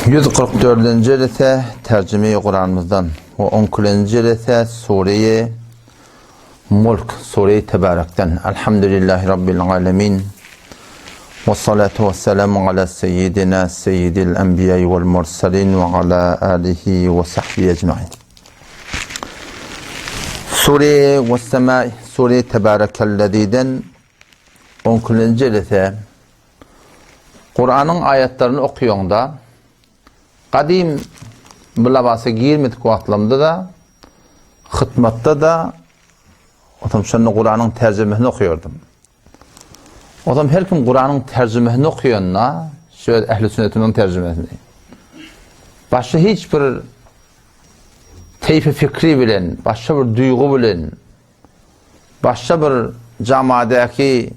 144-nji jelese terjime-i Kuranymyzdan we 12-nji jelese Sure-i Mulk, Sure-i Tebarekden. Elhamdülillahi Rabbil alemin. Ve salatu ve selamu ala seyyidina seyyidil enbiya vel mursalin ve ala alihi ve sahbihi ecmain. Sure ve Sema, Sure-i Tebarekelleziden 12-nji jelese Kuranyň aýatlaryny okaýaňda, gadym bu labasa girmedik wagtlarymda-da, hytmatda-da, otam şonda Kuranyň terjimesini okaýardym. Otam her kim Kuranyň terjimesini okaýanda, şu öz ähli sünnetimiziň terjimesini. Başga hiç bir teýfi fikri bilen, başga bir duýgy bilen, başga bir jamadäki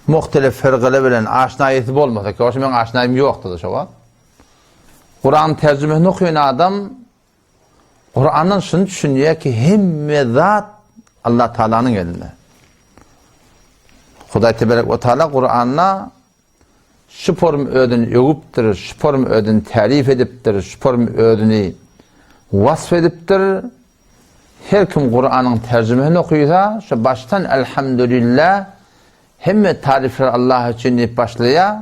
Muhtelif firgele bilen aşnaýeti bolmasa, ki, meň aşnaýym ýokdy-da şo wagt. Kuranyň terjimesini okaýan adam Kurandan şuny düşünýär ki, hemme zat Allah Taalanyň elinde. Hudaý teberek we taala Kuranda şu form özüni öwüpdir, şu form özüni tarif edipdir, şu form özüni wasf edipdir. Her kim Kuranyň terjimesini okysa, şu başdan Elhamdülillah, hemme taryflar Allah üçin diýip başlaýar.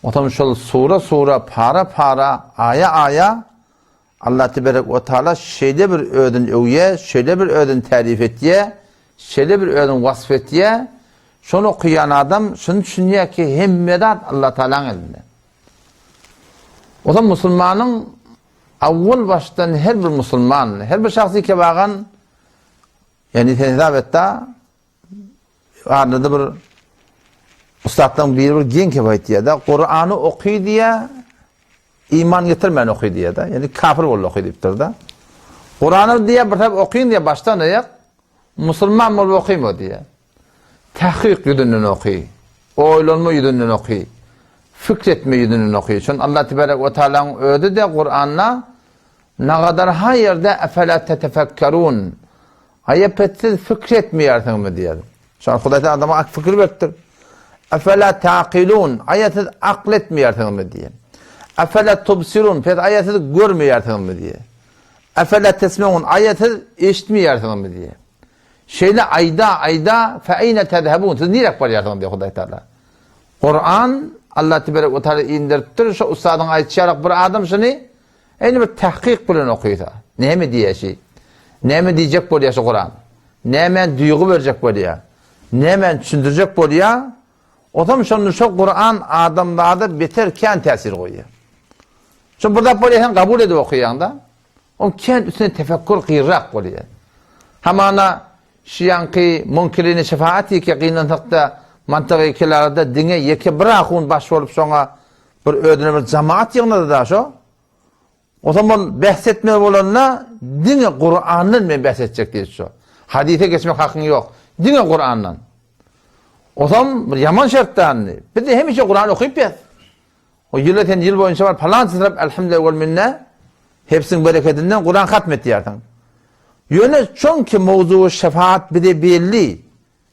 Otam şol sura-sura, para-para, aýa-aýa Allah teberek we taala şeýle bir özüni öwýär, şeýle bir özüni taryf etýär, şeýle bir özüni wasf etýär. Şony okaýan adam şuny düşünýär ki, hemme zat Allah Taalanyň elinde. Otam musulmanyň Awwal başdan her bir musulman, her bir şahsy kebagan, ýagny sen hesap et-de, arada bir ussatlaryň biri bir geň kep aýtýar-da, Kurany oky diýýär, iman getirmän oky diýýär-de, ýagny kafir bol oky diýipdir-de. Kurany diýýär, bir tarap okyň diýýär, başdan aýak, musulman bolup okyma diýýär. Tahkyk ýüzünden oky. Oýlanma ýüzünden oky. Fikr etme ýüzünden oky. Şon Allah tebarek we taalaň özi-de Kuranda nagadar ha ýerde efela tetefekkerun. Aýa pet siz fikr etmeýärsiňizmi diýer. Şon Hudaý taala adama ak fikir beripdir. Efela taqilun. Aýa siz akl etmeýärsiňizmi diýer. Efela tubsirun. Pes aýa siz görmeýärsiňizmi diýer. Efela tesmeun. Aýa siz eşitmeýärsiňizmi diýer. Şeýle aýda, aýda, fe eýne tezhebun, siz niräk barýarsyňyz diýýär Hudaý Taala. Kuran Allah teberek we taala inderipdir, şo ussadyň aýtşy ýaly bir adam şuny eýni bir tahkyk bilen okysa, näme diýýär şi? Näme diýjek bolýar şu Kuran? Nämäni duýgy berjek bolýar? Nämäni düşündirjek bolýar? Otam şonda şo Kuran adamzada beter kän täsir goýýar. Şo bir zat bolýar sen kabul edip okaýaňda. Oň kän üstüne tefekkür gyrrak bolýar. Hamana şu ýaňky munkirini şefaat ýeke gynansakda mantygy kelarada diňe ýeke bir ahun baş bolup şoňa bir özüne bir jamaat ýygnady-da şo. Onsoň ol bähs etmeli bolanda diňe Kurandan men bähs etjek diýdi şo. Hadise geçmek hakyň ýok. Diňe Kurandan. Onsoň bir ýaman şert dändi. Biz de hemişe Kuran okyp ýaz. O ýyla sen ýyl boýunça bar palança tarap elhamdülillah wel minne hepsiniň berekedinden Kuran hatm etýärsiň. Ýöne çünki mowzugy şefaat bize belli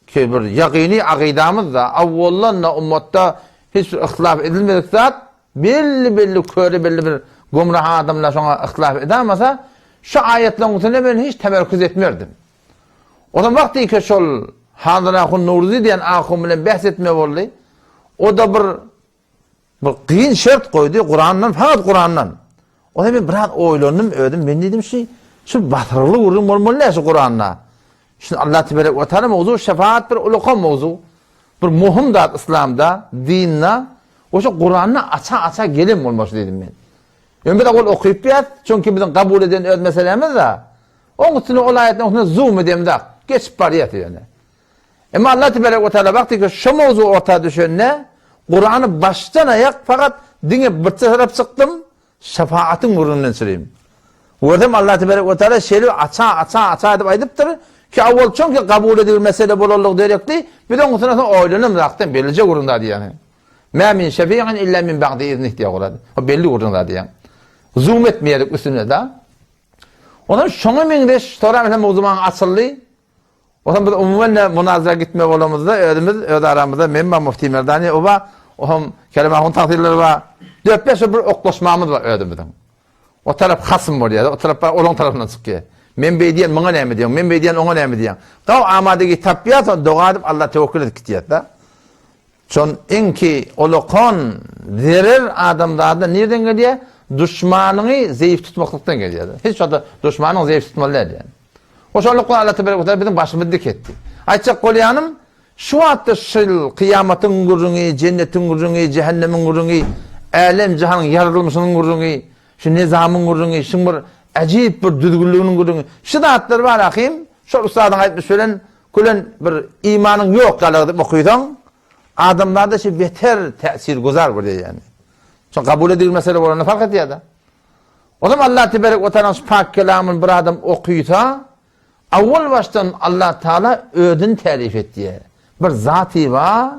ki bir ýagyny akydamyz da awwaldan da ummatda hiç bir yhtilaf edilmedik zat belli belli köre belli bir gümrah adamlar şoňa yhtilaf edamasa şu aýatlaryň üstüne men hiç temerküz etmerdim. O zaman wagty ki şol Hazır Ahun Nurzi diýen ahun bilen bäs etme boldy. O da bir Bir kyn şert goýdy, Kurandan, fakat Kurandan. Onda men biraz oýlandym özüm, men diýdim şu şu basyrly gürrüň bolmaly däl şu Kuranda. Şu Allah tebarek we taala mowzu şefaat bir ulukan mowzu. Bir muhim zat islamda, dinde. O şu Kuranda aça-aça gelen bolmaly diýdim men. Ýöne biz ol okyp ýat, çünki biziň kabul eden öz meselämiz da. Oň üstüne ol aýatlaryň üstüne zoom edemzak, geçip barýas ýöne. Emma Allah tebarek we taala wagty ki şu mowzu orta düşende Kurany başdan aýak fakat diňe birçe tarap çykdym, şefaatyň gürrüňinden çyrym. Görsem Allah tebarek we taala şeýle aça aça aça edip aýdypdyr ki awwal çünki kabul edilen mesele bolanlygy derekli, biz oň üstüne soň oýlanam zatdan bellije gürrüň zady ýaňy. Mä min şefi'in illa min ba'di iznih diýýär Kuran. O belli gürrüň zady ýaňy. Zoom etmeýärdik üstüne da. Ondan şoňa meňzeş soran mesela mowzu maňa açyldy. Ondan biz umuman ne munazara gitme bolamyzda özümiz öz aramyzda men bar Mufti Merdani oba. Ohm Kerem ahun tagsyrylar bar. Dört-bäş bir oklaşmamyz bar özümiziň. O tarap hasym bolýar, o tarap bar olaň tarapyndan çykýar. Men beý diýen muňa näme diýeň, men beý diýen oňa näme diýeň. Gaw amadegi tapýar, soň doga edip Alla tewekkül edip gitýär-de. Şon iňki olakan zerer adamzada nirden gelýär? Duşmanyňy zeýif tutmaklykdan gelýär. Hiç wagtda duşmanyňy zeýif tutmaly däl ýaly. Hoşallyk bilen Alla tebarek we taala biziň başymyzy dik etdi. Aýtjak bolýanym, şu wagtda şul kyýamatyň gürrüňi, jennetiň gürrüňi, jähennemiň gürrüňi, älem-jahanyň ýaradylmyşynyň gürrüňi, şu nizamyň gürrüňi, şuň bir äjip bir düzgünliginiň gürrüňi, şu zatlar bar ahym, şol ussadyň aýtmyş bilen Külen bir imanyň ýok ýaly edip okysaň, adamlarda şi beter täsir guzar bolýar ýani. Şo kabul edilen mesele bolanda fark edýär-de. O zaman Allah teberek we taala şu pak kelamyny bir adam okysa, awwal başdan Allah Taala özüni tarif etýär. Bir zaty bar,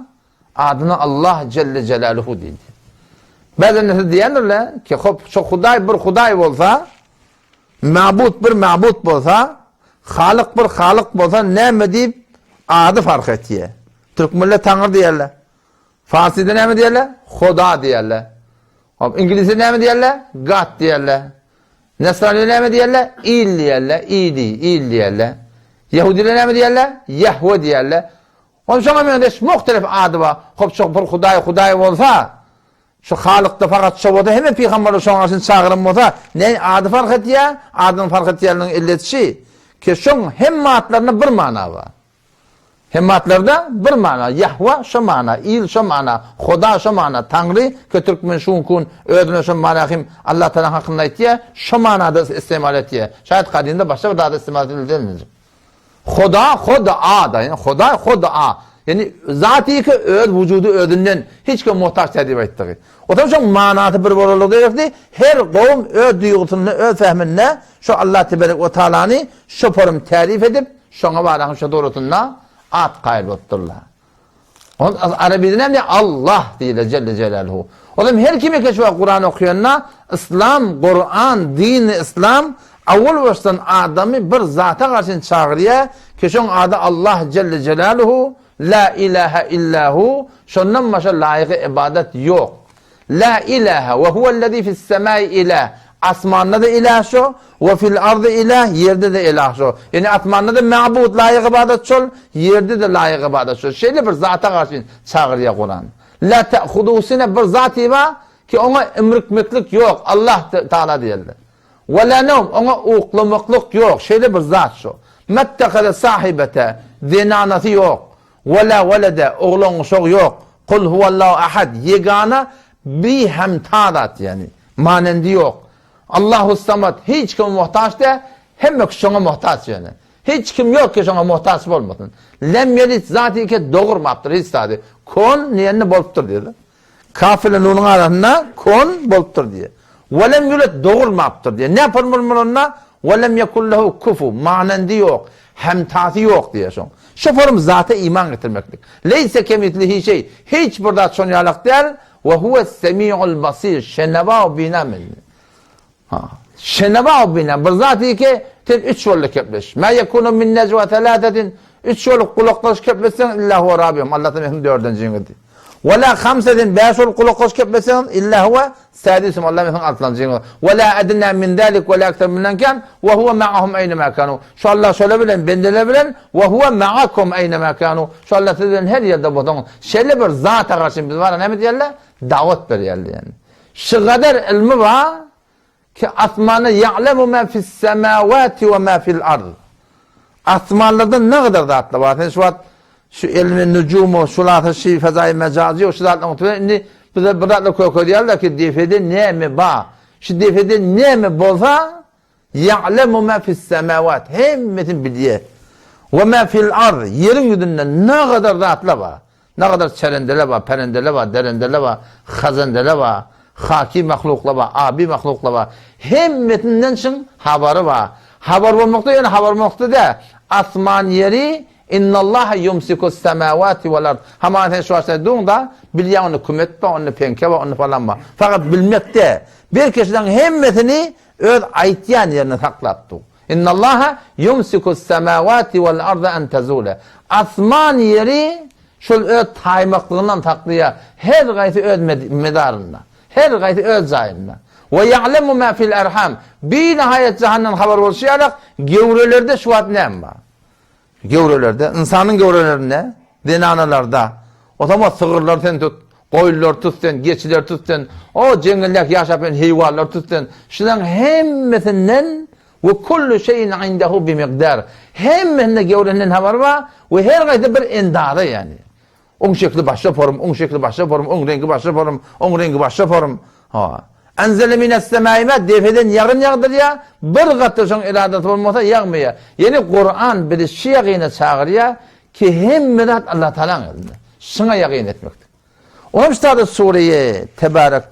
adyna Allah Celle Celaluhu diýdi. Bäzen näse diýendirler ki, hop, şo Hudaý bir Hudaý bolsa, Mabut bir mabut bolsa, Halyk bir Halyk bolsa näme diýip ady fark etýär. Türkmenler Taňry diýerler. Farsyda näme diýerler? Hoda diýerler. Hop, iňlisde näme diýerler? God diýerler. Nesranylar näme diýerler? Il diýerler, ili, il diýerler. Ýehudiler näme diýerler? Ýehwe diýerler. Onsoň hem meňzeş muhtelif ady bar. Hop, şo bir Hudaý Hudaý bolsa, Şu Halykda fakat şo bolsa hemme pygamberler şoňa garşy çagyran bolsa ne ady fark etýä? Adynyň fark etýäniniň illeti şi ki şoň hemme atlarynda bir mana bar. Hemme atlarda bir mana. Ýahwa şo mana, Il şo mana, Hoda şo mana, Taňry ki türkmen şu günki gün özüne şo mana hem Allah Tagala hakynda aýtýa, şo manada istemal etýä. Şaýat gadymda başga bir zada istemal edildi. Hoda, Hoda-da, ýagny Hudaý, Hoda-a. Ýagny zaty ki öz wujudy özünden hiç kime muhtaç däl diýip aýtdygy. Otam şoň manasy bir bolanlygy sebäpli her gowum öz duýgusynda, öz fehminde şo Allah teberek we taalany şo forum tärif edip, şoňa barahan şo dogrusynda at kaýyl bolupdyrlar. Ol arabide näme diýýär? Allah diýilýär Jelle Jelaluhu. Olam her kim eke şu wagt Kuran okuyanda Islam, Kuran, dini Islam awwal başdan adamy bir zata garşy çagyrýar ki şoň ady Allah Jelle Jelaluhu, la ilaha illa hu, şondan başga laýygy ibadat ýok. La ilahe we huwellezî fis-semâi ilah. Asmanda-da ilah şo, we fil-ardy ilah, ýerde-de ilah şo. Ýagny asmanda-da ma'bud, laýyk ybadat şol, ýerde-de laýyk ybadat şol. Şeýle bir zata garşy çagyrýar Kuran. La te'huduhu sine bir zaty bar ki oňa imrikmeklik ýok, Allah Taala diýildi. We la newm, oňa uklamaklyk ýok, şeýle bir zat şo. Mettehaze sahibete, zenanasy ýok. Wela welede, oglan-uşagy ýok. Kul huwallahu ahad, ýegana, bihemta zat, ýagny, manendi ýok. Allahus samad, hiç kime muhtaç däl, hemme kişi şoňa muhtaç ýöne. Hiç kim ýok ki şoňa muhtaç bolmasyn. Lem ýelid, zat ýeke dogurmapdyr hiç zady. Kon diýende bolupdyr diýdi. Kaf bilen nunuň arasynda kon bolupdyr diýýär. Welem ýulet dogurmapdyr diýýär. Näme bolmaly onda? Welem ýekun lehu kufu, manendi ýok, hemtasy ýok diýýär şoň. Şu forum zata iman getirmeklik. Leýse kemislihi şeý, hiç bir zat şon ýalak däl, we huwes semiul basir, şenewa we bina men. Ha. Şenewa bina bir zat ki sen üç ýolda kepleş. Ma yekunu min nejwa thalathatin üç ýol gulaklaşyp kepleşseň illa huwa rabihum. Allah sen hem dördünjiňi diý. Ve la hamsatin bäş ýol gulaklaşyp kepleşseň illa huwa sadisum Allah hem altynjyňy. Ve la adna min zalik ve la ekser min kan ve huwa ma'ahum eyne ma kanu. Şu Allah şöyle bilen bendeler bilen ve huwa ma'akum eyne ma kanu. Şu Allah siz bilen her ýerde bolsaňyz. Şeýle bir zata garşy biz bara näme diýerler? Dawat berýärler ýani. Şygadar ylmy bar ki asmanda ýa'lemu ma fis-semawati we ma fil-ard. Asmanlarda ne gadar zatlar bar. Sen şu wagt şu ilmi nujumu, şulasa şi fezaýy mejazy şu zatlaryň üstüne indi bize bir zatlar kökezýärler ki defede näme bar. Şu defede näme bolsa Ýa'lemu ma fis-semawat, hemmesini bilýär. We ma fil-ard, ýeriň ýüzünde nagadar zatlar bar. Nagadar çerendeler bar, perendeler bar, derendeler bar, hazendeler bar, haki mahluklar bar, abi mahluklar bar. Hemmesinden şyň habary bar. Habar bolmakda ýöne habar bolmakda däl. Asman ýeri Innallaha yumsikus-semawati wal-ard. Hamana sen şu wagt duň-da, bilýäň onda kümet bar, onda peňke bar, onda falan bar. Fakat bilmek däl. Belki şularyň hemmesini Öz aýtýan ýerinde saklap dur. Innallaha ýumsikus semawati wal arda en tezule. Asman ýeri. Şol öz taýmaklygyndan saklaýar. Her gaýsy öz medarynda. Her gaýsy öz jaýynda. We ýa'lemu ma fil erham. Binihaýat jahandan habar bolşy ýalak, gewrelerde şu wagt näme bar? Gewrelerde, ynsanyň gewrelerinde, zenanalarda, otam o sygyrlary sen tut, goýunlary tut sen, geçileri tut sen, o jeňňeldäki ýaşap ýören heýwanlary tut sen, şularyň hemmesinden we kullu şeýin indehu bi mikdar. Hemmesinde gewresinden habar bar we her gaýsy bir endaza ýani. Oň şekli başga form, oň şekli başga form, oň reňki başga form, oň reňki başga form. Ha. Enzele mines-semai ma depeden ýagyn ýagdyrýar, bir gatda şoň eradasy bolmasa ýagmaýar. Ýene Kuran bizi şu ýagyna çagyrýar ki hemme zat Allah Tagalaň elinde. Şuňa ýagyn etmekdir. Onuň ştada Sureýe Tebarek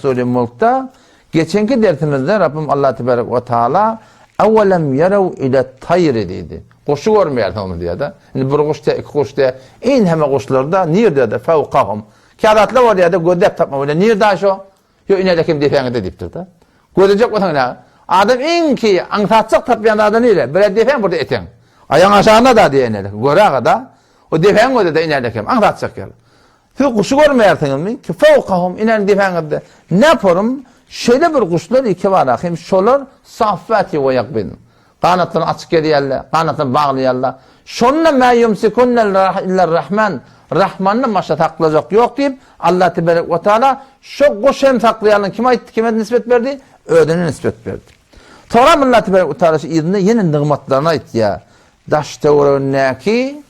Sure Mulkda geçenki dersimizde Rabbim Allah Tebarek we Taala Awelem ýerew ile taýri diýdi. Guşy görmeýärsiň ony diýýär-de. Indi bir guş diýýär, iki guş diýýär. Iň hemme guşlarda nirde-de fewkahum. Käzatlar bolýar-da gözläp tapma bolýar. Nirde şo? Ýo inede kim depäňizde diýipdir-de. Gözlejek bolsaň ine. Adam iň ki aňsatjak tapýan zady nire? Bir depäň, bir-de eteň. Aýagyň aşagynda-da diýýär inede. Göräge-da. O depäň gözle-de inede kim aňsatjak ýer. Siz guşy görmeýärsiňizmi? Ki fewkahum inäniň depäňizde. Ne porum? Şeýle bir guşlar iki bar ahim, şolar saffati we ýakbin. Ganatlaryny açyk gezýärler, ganatlaryny baglaýarlar. Şonda mä ýumsikunnel iller rahman, Rahmandan başga saklajak ýok diýip, Allah teberek we taala şo guş hem saklaýanlygyny kime aýtdy, kime nisbet berdi? Özüne nisbet berdi. Soňra Allah teberek we taala şu yzynda ýene nygmatlaryny aýtýar. Daş-töweregindäki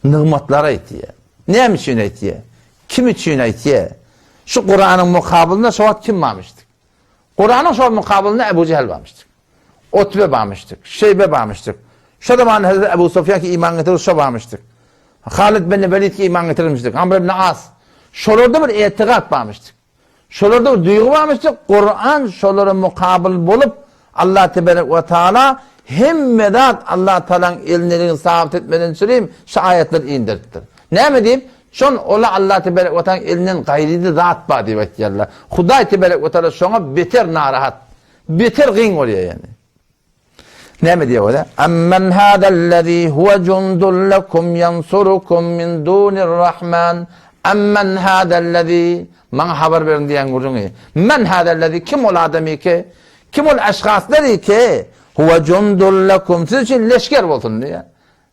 nygmatlary aýtýar. Näme üçin aýtýar? Kim üçin aýtýar? Şu Kuranyň mukabylynda şo wagt kim barmyşdy? Kuranyň şol mukabylynda Ebu Jehel barmyşdy. Utbe barmyşdy, Şeýbe barmyşdy. Şo zaman Hazreti Ebu Sufýan ki iman getirip şo barmyşdy. Halid bin Velid ki iman getirmişdi. Amr ibn As. Şolarda bir etigat barmyşdy. Şolarda bir duýgy barmyşdy. Kuran şolara mukabyl bolup Allah teberek we taala hemme zat Allah taalaň elindeligini sabyt etmeden çürim şu aýatlary indiripdir. Näme diýip? Şon ola Allah teberek we taalaň elinden gaýrydy zat bar diýip aýtýarlar. Hudaý teberek we taala şoňa beter narahat. Beter gyň bolýar ýani. Näme diýýär bolýar? Amman hadallazi huwa jundul lakum yansurukum min dunir rahman. Amman hadallazi maňa habar beriň diýen gürrüňi. Men hadallazi kim ol adam ki? Kim ol aşgaslar ki? Huwa jundul lakum siz üçin leşger bolsun diýýär.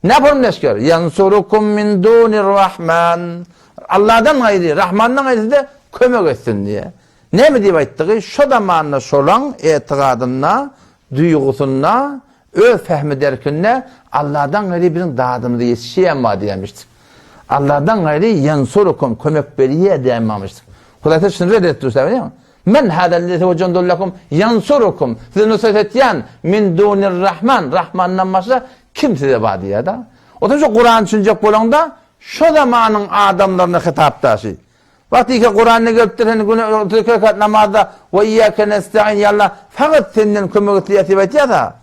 Näpol leşger? Ýansurukum min dunir Rahman. Allahdan gaýry, Rahmandan gaýry size kömek etsin diýe. Näme diýip aýtdygy? Şo zamanda şolaň etigadynda, duýgusynda, öz fehmi derkinde Allahdan gaýry biziň dadymyza ýetişýän bar diýenmişdik. Allahdan gaýry ýansurukum kömek berýär diýenmişdik. Hudaý şuny red etdi, bilýäňmi? Men hâzellezî huve jundun lekum ýansurukum, size nusrat etýän, min dunir-Rahman, Rahmandan başga kim size bar diýýär-de. Oturyp şu Kurany düşünjek bolaňda, şo zamanyň adamlaryna hitapda şi. Wagtyka Kuranda gelipdir, sen güne 32 rekat namazda we iyyâke nesta'in, ýa Allah, fakat senden kömek isleýäs diýip aýtýar-da.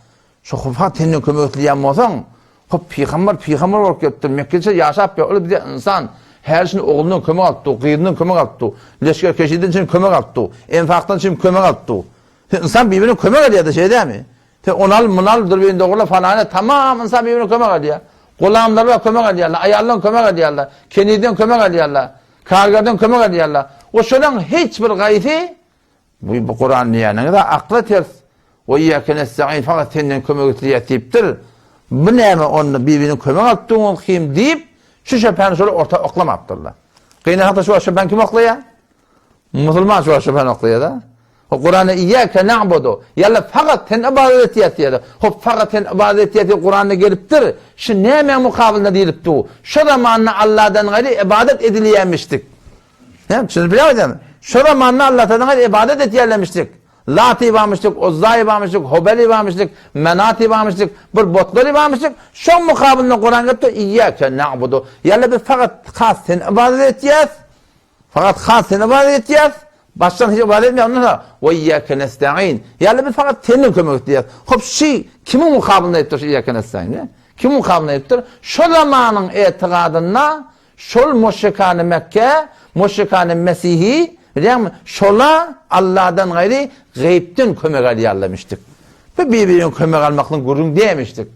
Şo fakat senden kömek isleýän bolsaň, hop pygamber pygamber bolup gelipdir, Mekgeçe ýaşap ýör, ol bize ynsan. Her şini oglundan kömek alypdy, gyzyndan kömek alypdy, leşger keşiden çyn kömek alypdy, enfakdan çyn kömek alypdy. Sen ynsan birbirine kömek edýär-de, şeýle dälmi? Sen ony al, muny al, dürbini dogrula falany, tamam ynsan birbirine kömek edýär. Gulamlar bar kömek edýärler, aýaldan kömek edýärler, kenizden kömek edýärler, kargerden kömek edýärler. O şolaň hiç bir gaýsy Bu bu Kuran diýýäniňiz akla ters. We iyyake nesta'in fakat senden kömek isleýäs diýipdir. Bu näme onda bir-birine kömek alyp durňyz kim diýip, şu şübhäni şolar orta oklamapdyrlar. Gynanakda şu şübhäni kim oklaýar? Musulman şu şübhäni oklaýar-da. O Kuranda iyyake na'budu. Ýa fakat sen ibadet etýäs diýýär. Hop fakat sen ibadet etýäs diýip Kuranda gelipdir. Şu nämäň mukabylynda diýilipdi? Şu zamanda Allahdan gaýry ibadet edilýärmişdik. Näme, düşünip bilýärmiň? Şo zamanda Allatalaňa ybadat etýärlemişdik. Lat ybamyşdyk, Uzza ybamyşdyk, Hubel ybamyşdyk, Menat ybamyşdyk, bir botlar ybamyşdyk. Şoň mukabylynda Kuran gelipdir, Iyyake na'budu. Ýa-da biz fakat has seni ybadat etýäs. Fakat has seni ybadat etýäs. Başdan hiç ybadat etmeýär, ondan soň we iyyake nesta'in. Ýa-da biz fakat senden kömek isleýäs. Hop, şi kimiň mukabylynda edipdir şu iyyake nesta'in? Kimiň mukabylynda edipdir? Şo zamanyň etigadynda Şol müşrikany Mekge, müşrikany Mesihi, bilýäňmi, şola Alladan gaýry gaýypdan kömek alýarlarmyşdyk. Bu bir-birine kömek almaklygyň gürrüň dälmişdik.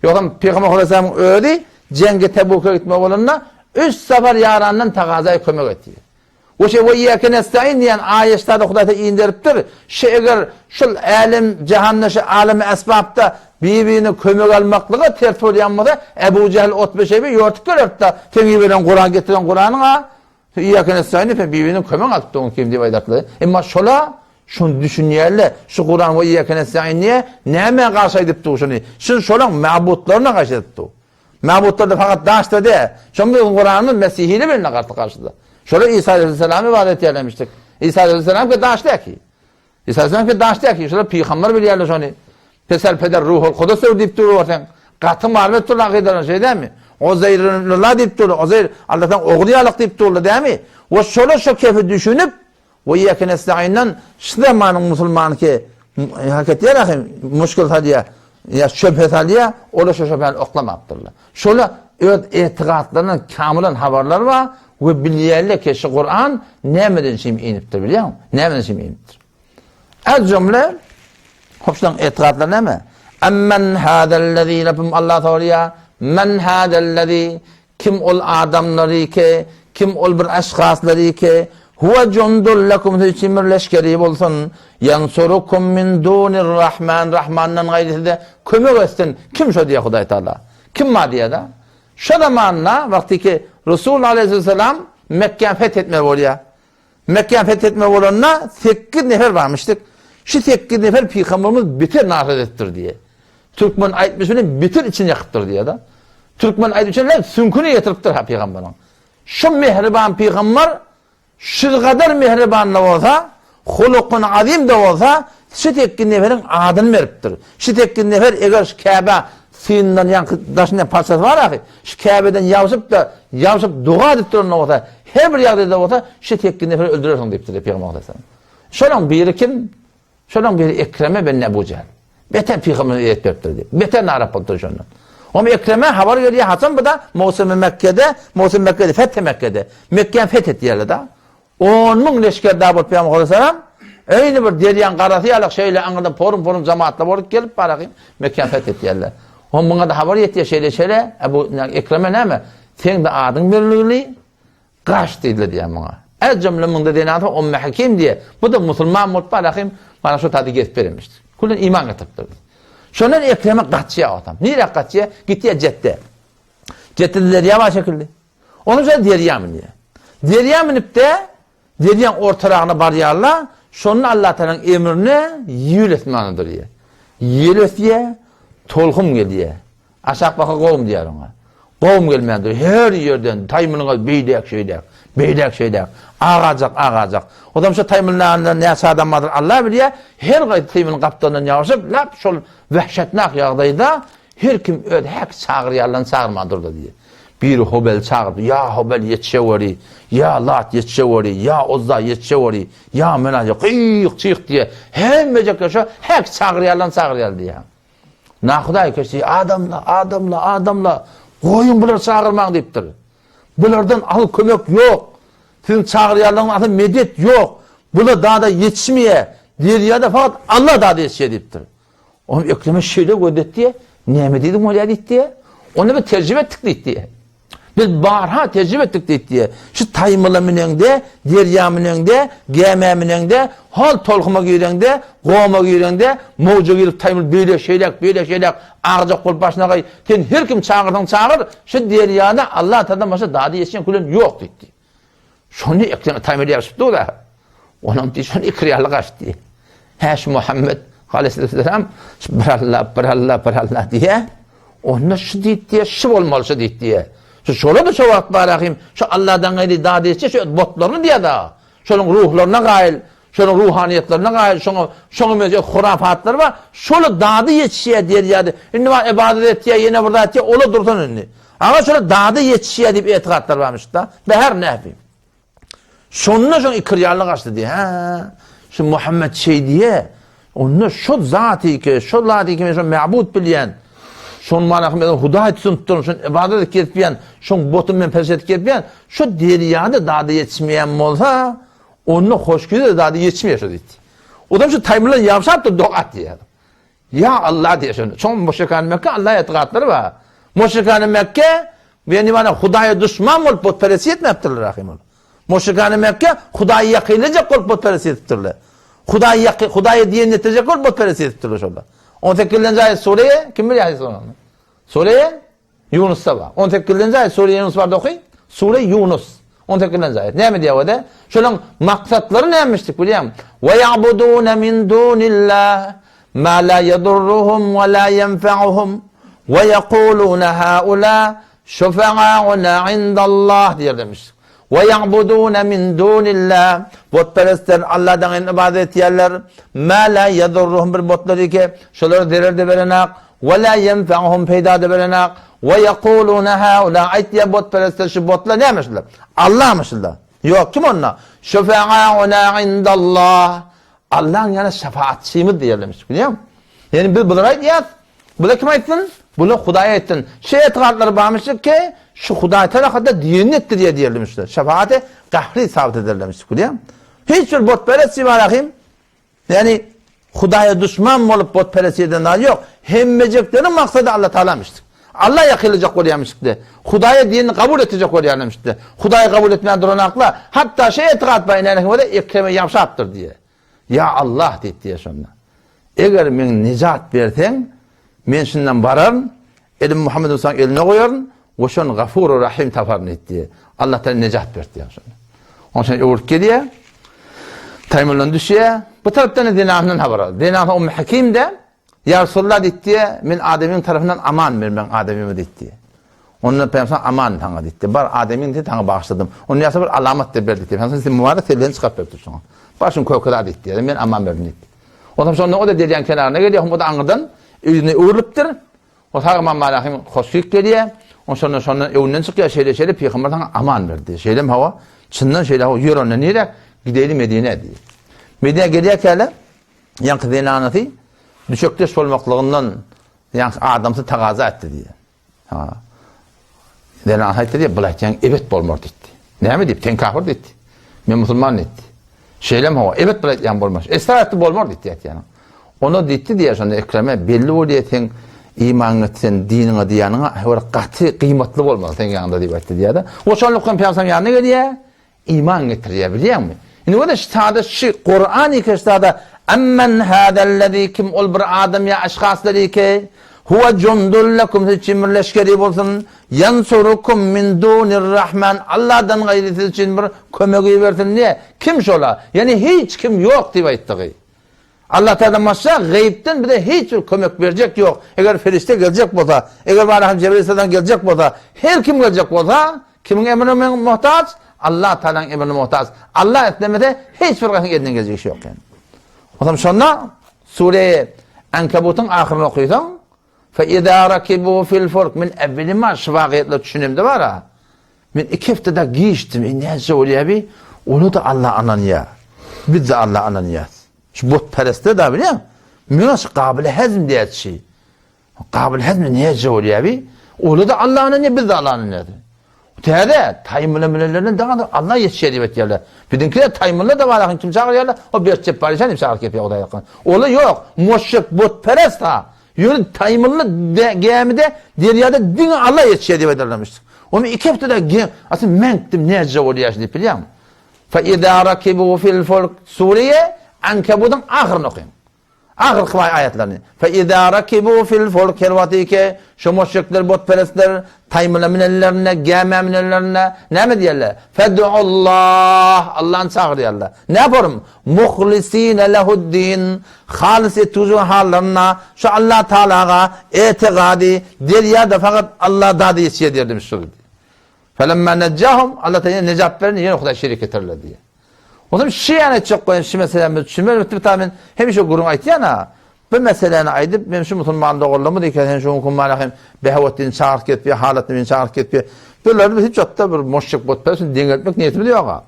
Ýogsam Pygamber Aleyhisselamyň özi jeňge Tebuka gitmek bolanda. Üç sapar ýarandan tagaza kömek et diýýär. We şe we iýýäke nestaîn diýen aýatda Hudaý Taala inderipdir. Şe eger şul älem jahanda şe alemi esbapda bir-birine kömek almaklyga ters bolýan bolsa, Ebu Jähl Otbe Şeýbe ýortup gelerdi-de, seň iberen Kuran getiren Kuranyň-a iýýäke nestaîn diýip bir-birine kömek alyp durun kim diýip aýdardylar. Emma şola şuny düşünýärler. Şu Kuran we iýýäke nestaîn diýe nämä garşy aýdypdy şuny? Şun şolaň mabutlaryna garşy aýdypdy. Mabutlar-da fakat daşda däl. Şoň biziň Kuranymyz Mesihili bilen garşy garşyda. Şolar İsa aleyhisselam ibadet etýärlemişdik. İsa aleyhisselam ki daş däki. İsa aleyhisselam ki daş däki. Şolar pygamber bilýärler şony. Pesel peder ruhul kudus diýip dur görseň. Gaty malum dur akydalar şeý dämi? Uzeýr ibnullah diýip dur. Uzeýr Allahdan ogly ýalyk diýip durlar dämi? We şolar şo kefi düşünip We iýýäke nestaîndan şu zamanyň musulmany ki hak etýär ahy muşkil salýar ýa şöbhe salýar, olar şo şöbhäni oklamapdyrlar. Şolar öz etigatlaryndan kamylan habarlary bar we bilýärler ki şu Kuran nämeden şim inipdir bilýäňmi? Nämeden şim inipdir? Az jümle hop şolaň etigatlary näme? Amman hadallazi Rabbim Allah soraýar. Men hadallazi Kim ol adamlary ki, kim ol bir aşhaslary ki, Huwe jundul lekum siz üçin bir leşgeri bolsun, ýansurukum min dunir Rahman, Rahmandan gaýry size kömek etsin, kim şo diýýär Hudaý Taala. Kim bar diýýär-de. Şo zamanda wagty ki Resul aleýhissalam Mekgäni feth etmeli bolýar. Mekgäni feth etmeli bolanda sekiz nefer barmyşdyk. Şu sekiz nefer pygamberimiz beter nafret edipdir diýýär. Türkmen aýtmyş bilen beter içini ýakypdyr diýýär-de. Türkmen aýtmyş bilen süňküni ýetiripdir ha pygamberiň. Şu mähriban pygamber şu gadar mähriban-da bolsa, hulukun azim-de bolsa, şu sekiz neferiň adyny beripdir. Şu sekiz nefer eger şu Käbä syndan ýaňky daşyndan parçasy bar ahy, şu Käbeden ýabşyp-da, ýabşyp doga edip duran bolsa, her bir ýagdaýda bolsa, şu sekiz neferi öldürersiň diýipdir Pygamber aleyhisselam. Şolaň biri kim? Şolaň biri Ekreme ben Ebu Jähl. Beter pygambere ezýet beripdir diýip. Beter narak bolupdyr şondan. Oňa Ekreme habar gelýär, haçan bu da Mowsumi Mekgede, Mowsumi Mekgede, Fethi Mekgede. Mekgäni feth etýärler da. On müň leşger da bolup Pygamber aleyhisselam Eýni bir derýaň garasy ýalak şeýle aňyrdan porum-porum jamaatlar bolup gelip baragyň Mekgäni feth etýärler. Oňa muňa da habar ýetýär şeýle-şeýle, Ebu Ekreme näme? Seň de adyň berilgili, Gaç diýdiler diýýär muňa. Ez jümle munda zenansa Umme Hakim diýýär. Bu da musulman bolup barahym mana şu taýda gezip berenmişdir. Külden iman getiripdir. Şondan Ekreme gaçýar otam. Nirä gaçýar? Gitýär Jetde. Jetde derýa bar şekilli. Onuň şol derýa münýär. Derýa münüp-de derýaň ortaragyna barýarlar. Şonda Allah Taalanyň emrine ýel ösmäne durýar. Ýel ösýär, tolkun gelýär. Aşak baka gowum diýer oňa. Gowum gelmän dur. Her ýerden taýmylyňa beýläk şeýläk, beýläk şeýläk. Agajak, agajak. Ozam şo taýmylyň arasynda näçe adam bardyr Alla bilýär. Her gaýsy taýmylyň gapdalyndan ýagyşyp, lap şol wehşetnak ýagdaýda her kim öz häki çagyrýanlaryny çagyrman durdy diýýär. Biri Hobel çagyrdy, Ýa Hobel ýetişeweri, ýa Lat ýetişeweri, ýa Uzza ýetişeweri, ýa Menat gyýyk-çyýyk diýýär. Hemmejekler şo häki çagyrýanlaryny çagyrýar diýýär. Nahudaý keşdi, Adamla, adamla, adamla, goýuň bulary çagyrmaň diýipdir. Bulardan asyl kömek ýok. Siziň çagyrýanlaryňyz asyl medet ýok. Bular dada ýetişmeýär. Derýada fakat Allah dada ýetişýär diýipdir. Onuň Ekreme şeýle göz etdi, näme diýdiň bolýar diýdi. Onda biz terjime etdik diýdi. Biz barha tejribe etdik diýdi. Şu taýmyla müneňde, derýa müneňde, gämä müneňde, hol tolkuma gireňde, goma gireňde, mowja girip taýmyl beýle şeýläk, beýle şeýläk agjak bolup başyna gaý, sen her kim çagyrsaň çagyr, şu derýada Allah Tagaladan başga dady ýetişen külen ýok diýdi. Şony ekden taýmyl ýapyşyp dur-a. Onam diýdi, şony ikirýaly gaçdy. Hä şu Muhammed aleyhisselam şu bir Allah, bir Allah, bir Allah diýe. Onda şu diýip diýe, şu bolmaly şu diýip diýe. Şu şola da şu wagt bar ahim, şu Allahdan gaýry dad etjek şu botlaryny diýe da. Şonuň ruhlaryna gaýyl, şonuň ruhaniýetlerine gaýyl, şoňa şoňa meňzeş hurafatlar bar. Şola dady ýetişýär diýer ýa-da indi bar ibadat etýär, ýene bir zat etýär, ola dursun indi. Aga şola dady ýetişýär diýip etigatlar barmyş-da. Bäher näfi. Şonda şoň ikirýaly gaçdy diýýär. Hä, şu Muhammet şeý diýýär. Onda şo zat ki, şo zat ki men şo mabud bilýän. Şoň mana men Hudaý tutup durun, şoň ibadat edip gezip şoň botuny men perşet edip gezip şo derýada dady ýetişmeýän bolsa, onda hoşgüde dady ýetişmeýär şo diýdi. Odam şu taýmylan ýabşap dur doga diýýär. Ýa Allah diýýär şonda. Şoň müşrikany Mekke Allah etigatlary bar. Müşrikany Mekke. Ýani mana Hudaýa duşman bolup butperestlik etmäpdirler ahym ol. Müşrikany Mekke Hudaýa ýakynlajak bolup butperestlik edipdirler. Hudaýa ýakyn Hudaýa diýen etdirjek bolup butperestlik edipdirler şonda. 18-nji aýat sure kim bilýär haýsy surany? Sure Ýunusda bar. 18-nji aýat sure Ýunus barda oky. Sure Ýunus. 18-nji aýat. Näme diýýär o-da? Şolaryň maksatlary nämişdik bilýäňmi? Wa ya'buduna min dunillah ma la yadurruhum wa la yenfa'uhum wa yaquluna haula şufa'auna indallah diýerlermiş. Wa ya'buduna min dunillah butperestler Allahdan gaýry ybadat etýärler. Ma la yadurruhum bir butlary ki, şolara zerer-de berenak, we la yenfa'uhum peýda-da berenak. We yaquluna haula aýtýar butperestler şu butlar näme şular? Allahmy şular? Ýok, kim onda? Şufa'auna indallah. Allaň ýany şefaatçymyz diýerlermiş, bilýäňmi? Ýani biz bulary aýdýas. Bular kim aýtsyn? Bular Hudaý aýtsyn. Şu etigatlary barmyş ki, şu Hudaý tarapynda diýenini etdirýär diýerlermiş. Şefaaty gahry sabyt ederlermiş, bilýäňmi? Hiç bir butperest Ibrahim, ýani Hudaýa duşman bolup butperest eden zady ýok. Hemmejekleriň maksady Allah Taalamyş. Alla ýakynlajak bolýarmyşdy. Hudaýa diýenini kabul etjek bolýarmyşdy. Hudaýy kabul etmän duranaklar, hatda şu etigat bar inäniň bolsa Ekreme ýabşapdyr diýýär. Ýa Allah diýip diýýär şonda. Eger meň nejat berseň, men şundan bararyn, elim Muhammed Musanyň eline goýaryn we şony Gafur Rahim taparyn diýip diýýär. Allah Taala nejat berdi diýýär şonda. Onuň üçin öwrüp gelýär. Taýmuldan düşýär. Bu tarapdan zenanyndan habar aldy. Zenany Ummu Hakim de Ýa Resulallah diýdi, men adamyň tarapyndan aman ber meň adamyma diýdi. Onda Pygamber aman saňa diýdi. Bar adamyň diýdi saňa bagyşladym. Onda ýasa bir alamat diýip berdi. Pygamber sen mübarek selleni çykaryp berdi şoňa. Bar şuny kökele diýdi. Men aman berdim diýdi. Ondan şonda o da derýaň kenaryna gelýär, o da aňyrdan ýüzüne öwrülipdir. O sag aman malahym hoşlyk gelýär. O şonda şonda öňünden çykýar, şeýle şeýle pygamber saňa aman berdi. Şeýlem hawa, çyndan şeýle hawa, ýör onda nirä? Gideýli Medinä diýdi. Medinä gelýärkäler Ýaňky zenanasy düşekdeş bolmaklygyndan ýaňky adamsy tagaza etdi diýýär. Ha. Zenanasy aýtdy diýýär, bul aýtýan ebet bolmar diýdi. Näme diýip, sen kafir diýdi. Men musulman diýdi. Şeýlem hawa, ebet bul aýtýan bolmaz. Esrar etdi bolmar diýdi aýtýanyň. Onda diýdi diýýär şonda Ekreme belli bolýar sen imanyňa sen diniňe diýýäniňe bir gaty gyýmatly bolmaly seň ýanyňda diýip aýtdy diýýär-de. O şonlukdan pygamber ýanyna gelýär. Iman getirýär bilýäňmi? Indi görä şu sada şu Kurany keşdada Amman hazallezi kim ol bir adam ýa aşhaslar ki huwa jundul lekum siz üçin bir leşgeri bolsun ýansurukum min dunir rahman Allahdan gaýry siz üçin bir kömegi bersin diýe kim şola? Ýani hiç kim ýok diýip aýtdygy. Allah Tagaladan başga gaýypdan bize hiç bir kömek berjek ýok. Eger perişde geljek bolsa, eger Barahym Jebraýyl aleyhisselam geljek bolsa, her kim geljek bolsa, kimiň emrine men muhtaç? Allah Tagalaň emrine muhtaç. Allah islemese hiç bir gasyň elinden geljek iş ýok yani. Onsoň şonda sure Ankabutyň ahyryny okysaň, Fe izâ rakibû fil fulk men evvelima şu wagyýetleri düşünemde bara. Men iki hepde-de giçdim. E näçe bolýar bi? Ola-da Alla ynanýar. Biz-de Alla ynanýas. Şu butperestler da bilýäň. Meňe şu gabyl hezm diýýärçi. Gabyl hezm näçe bolýar bi? Ola-da Alla ynanýar, biz-de Alla ynanýas. Täze taýmyla bilenlerden daňa Alla ýetişýär diýip aýtýarlar. Biziňkiler taýmyla da bar, kim çagyrýarlar? O berçep bar, sen çagyryp gepýär Hudaý ýakyn. Ola ýok, muşrik, butperest ha. Ýöne taýmylly gämide derýada diňe Alla ýetişýär diýip aýdarlarmyş. Ony iki hepdede ge, asy meňkdim näce bolýar diýip bilýäňmi? Fa iza rakibu fil fulk sure Ankabudyň ahyryny okyň. Ahyrky baý aýatlaryny. Fe izâ rakibû fil fulk her wagty ki, şu müşrikler, butperestler taýmyla münenlerinde, gämä münenlerinde näme diýerler? Fed'ullah, Allahny çagyrýarlar. Näporm? Muhlisine lehu'd-din, halys etgüji hallarynda şu Allah Tagalaga etigady, derýada fakat Allah dady ýetişýär diýerdimiş şol. Felemma nejjahum, Allah Tagala nejat berende ýene Hudaý şerik getirirler diýýär. Onsoň şu ýany aýtjak bolýan şu meseläni düşünmeli bitdi bir men hemişe gürrüň aýtýan-a. Bu meseläni aýdyp men şu musulman doganlarymyz eken sen şu günki mana hem Behawetdini çagyryp gelip ýa halatny meni çagyryp gelip ýa. Bular biz hiç wagtda bir muşrik butperest deňeltmek niýetimiz ýok-a.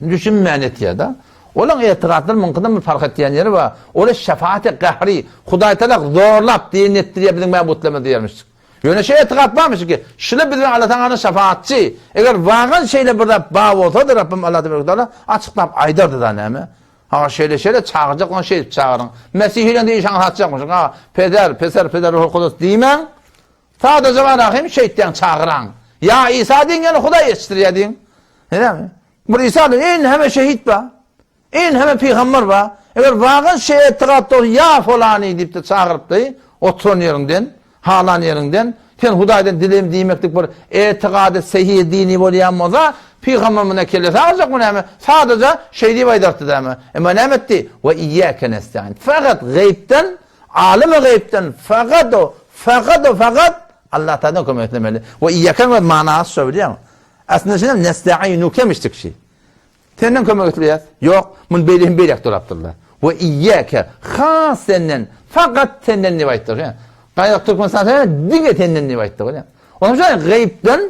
Düşünmän etýär-de. Olaň etigatlary muňkydan bir parh etýän ýeri bar. Olar şefaati gahri, Hudaý Tagala zorlap diýen etdirýär biziň mäbutlarymyz diýermiş. Ýöne şeýle etigat barmyş ki, şular biz bilen Alla Tagaladan şefaatçy. Eger wagan şeýle bir zat bar bolsady, Rabbim Alla tebarek taala açyklap aýdardy-da näme? Ha şeýle şeýle çagyrjak bolsaň şeýdip çagyryň. Mesihileň de işaňy satjakmyşyň. Ha peder, peser, peder ruhul kudus diýmäň. Sadaja barahym şeýtýäň çagyraň. Ýa Isa diýiň ýa Hudaý ýetişdirýär diýiň. Näme? Bir Isa diýiň, hemme şehit bar. Enheme pygamber bar. Eger wagan şe etigat dogry ýa folany diýipdi çagyrypdy oturan ýeriňden, halan ýeriňden, sen Hudaýdan dileýin diýmeklik bir etigady sehiý dini bolýan bolsa, pygamber munda kellesi agyrjakmy näme? Sadaja şeý diýip aýdartdy däme. Emma näme etdi? We iýýäke nestaîn. Fakat gaýypdan, alymy gaýypdan fakat o, fakat o, fakat Allah Taaladan kömek islemeli. We iýýäkäň öz manasy şo bilýäňmi? Aslynda şeýle nestaînuke mişdikşi. Senden kömek isleýäs. Ýok, muny beýle hem beýläk dolapdyrlar. We iýýäke, has senden, fakat senden diýip aýtdyr. Gaýrat Türkmenistan sen diňe senden diýip aýtdy bolýar. Onuň üçin gaýypdan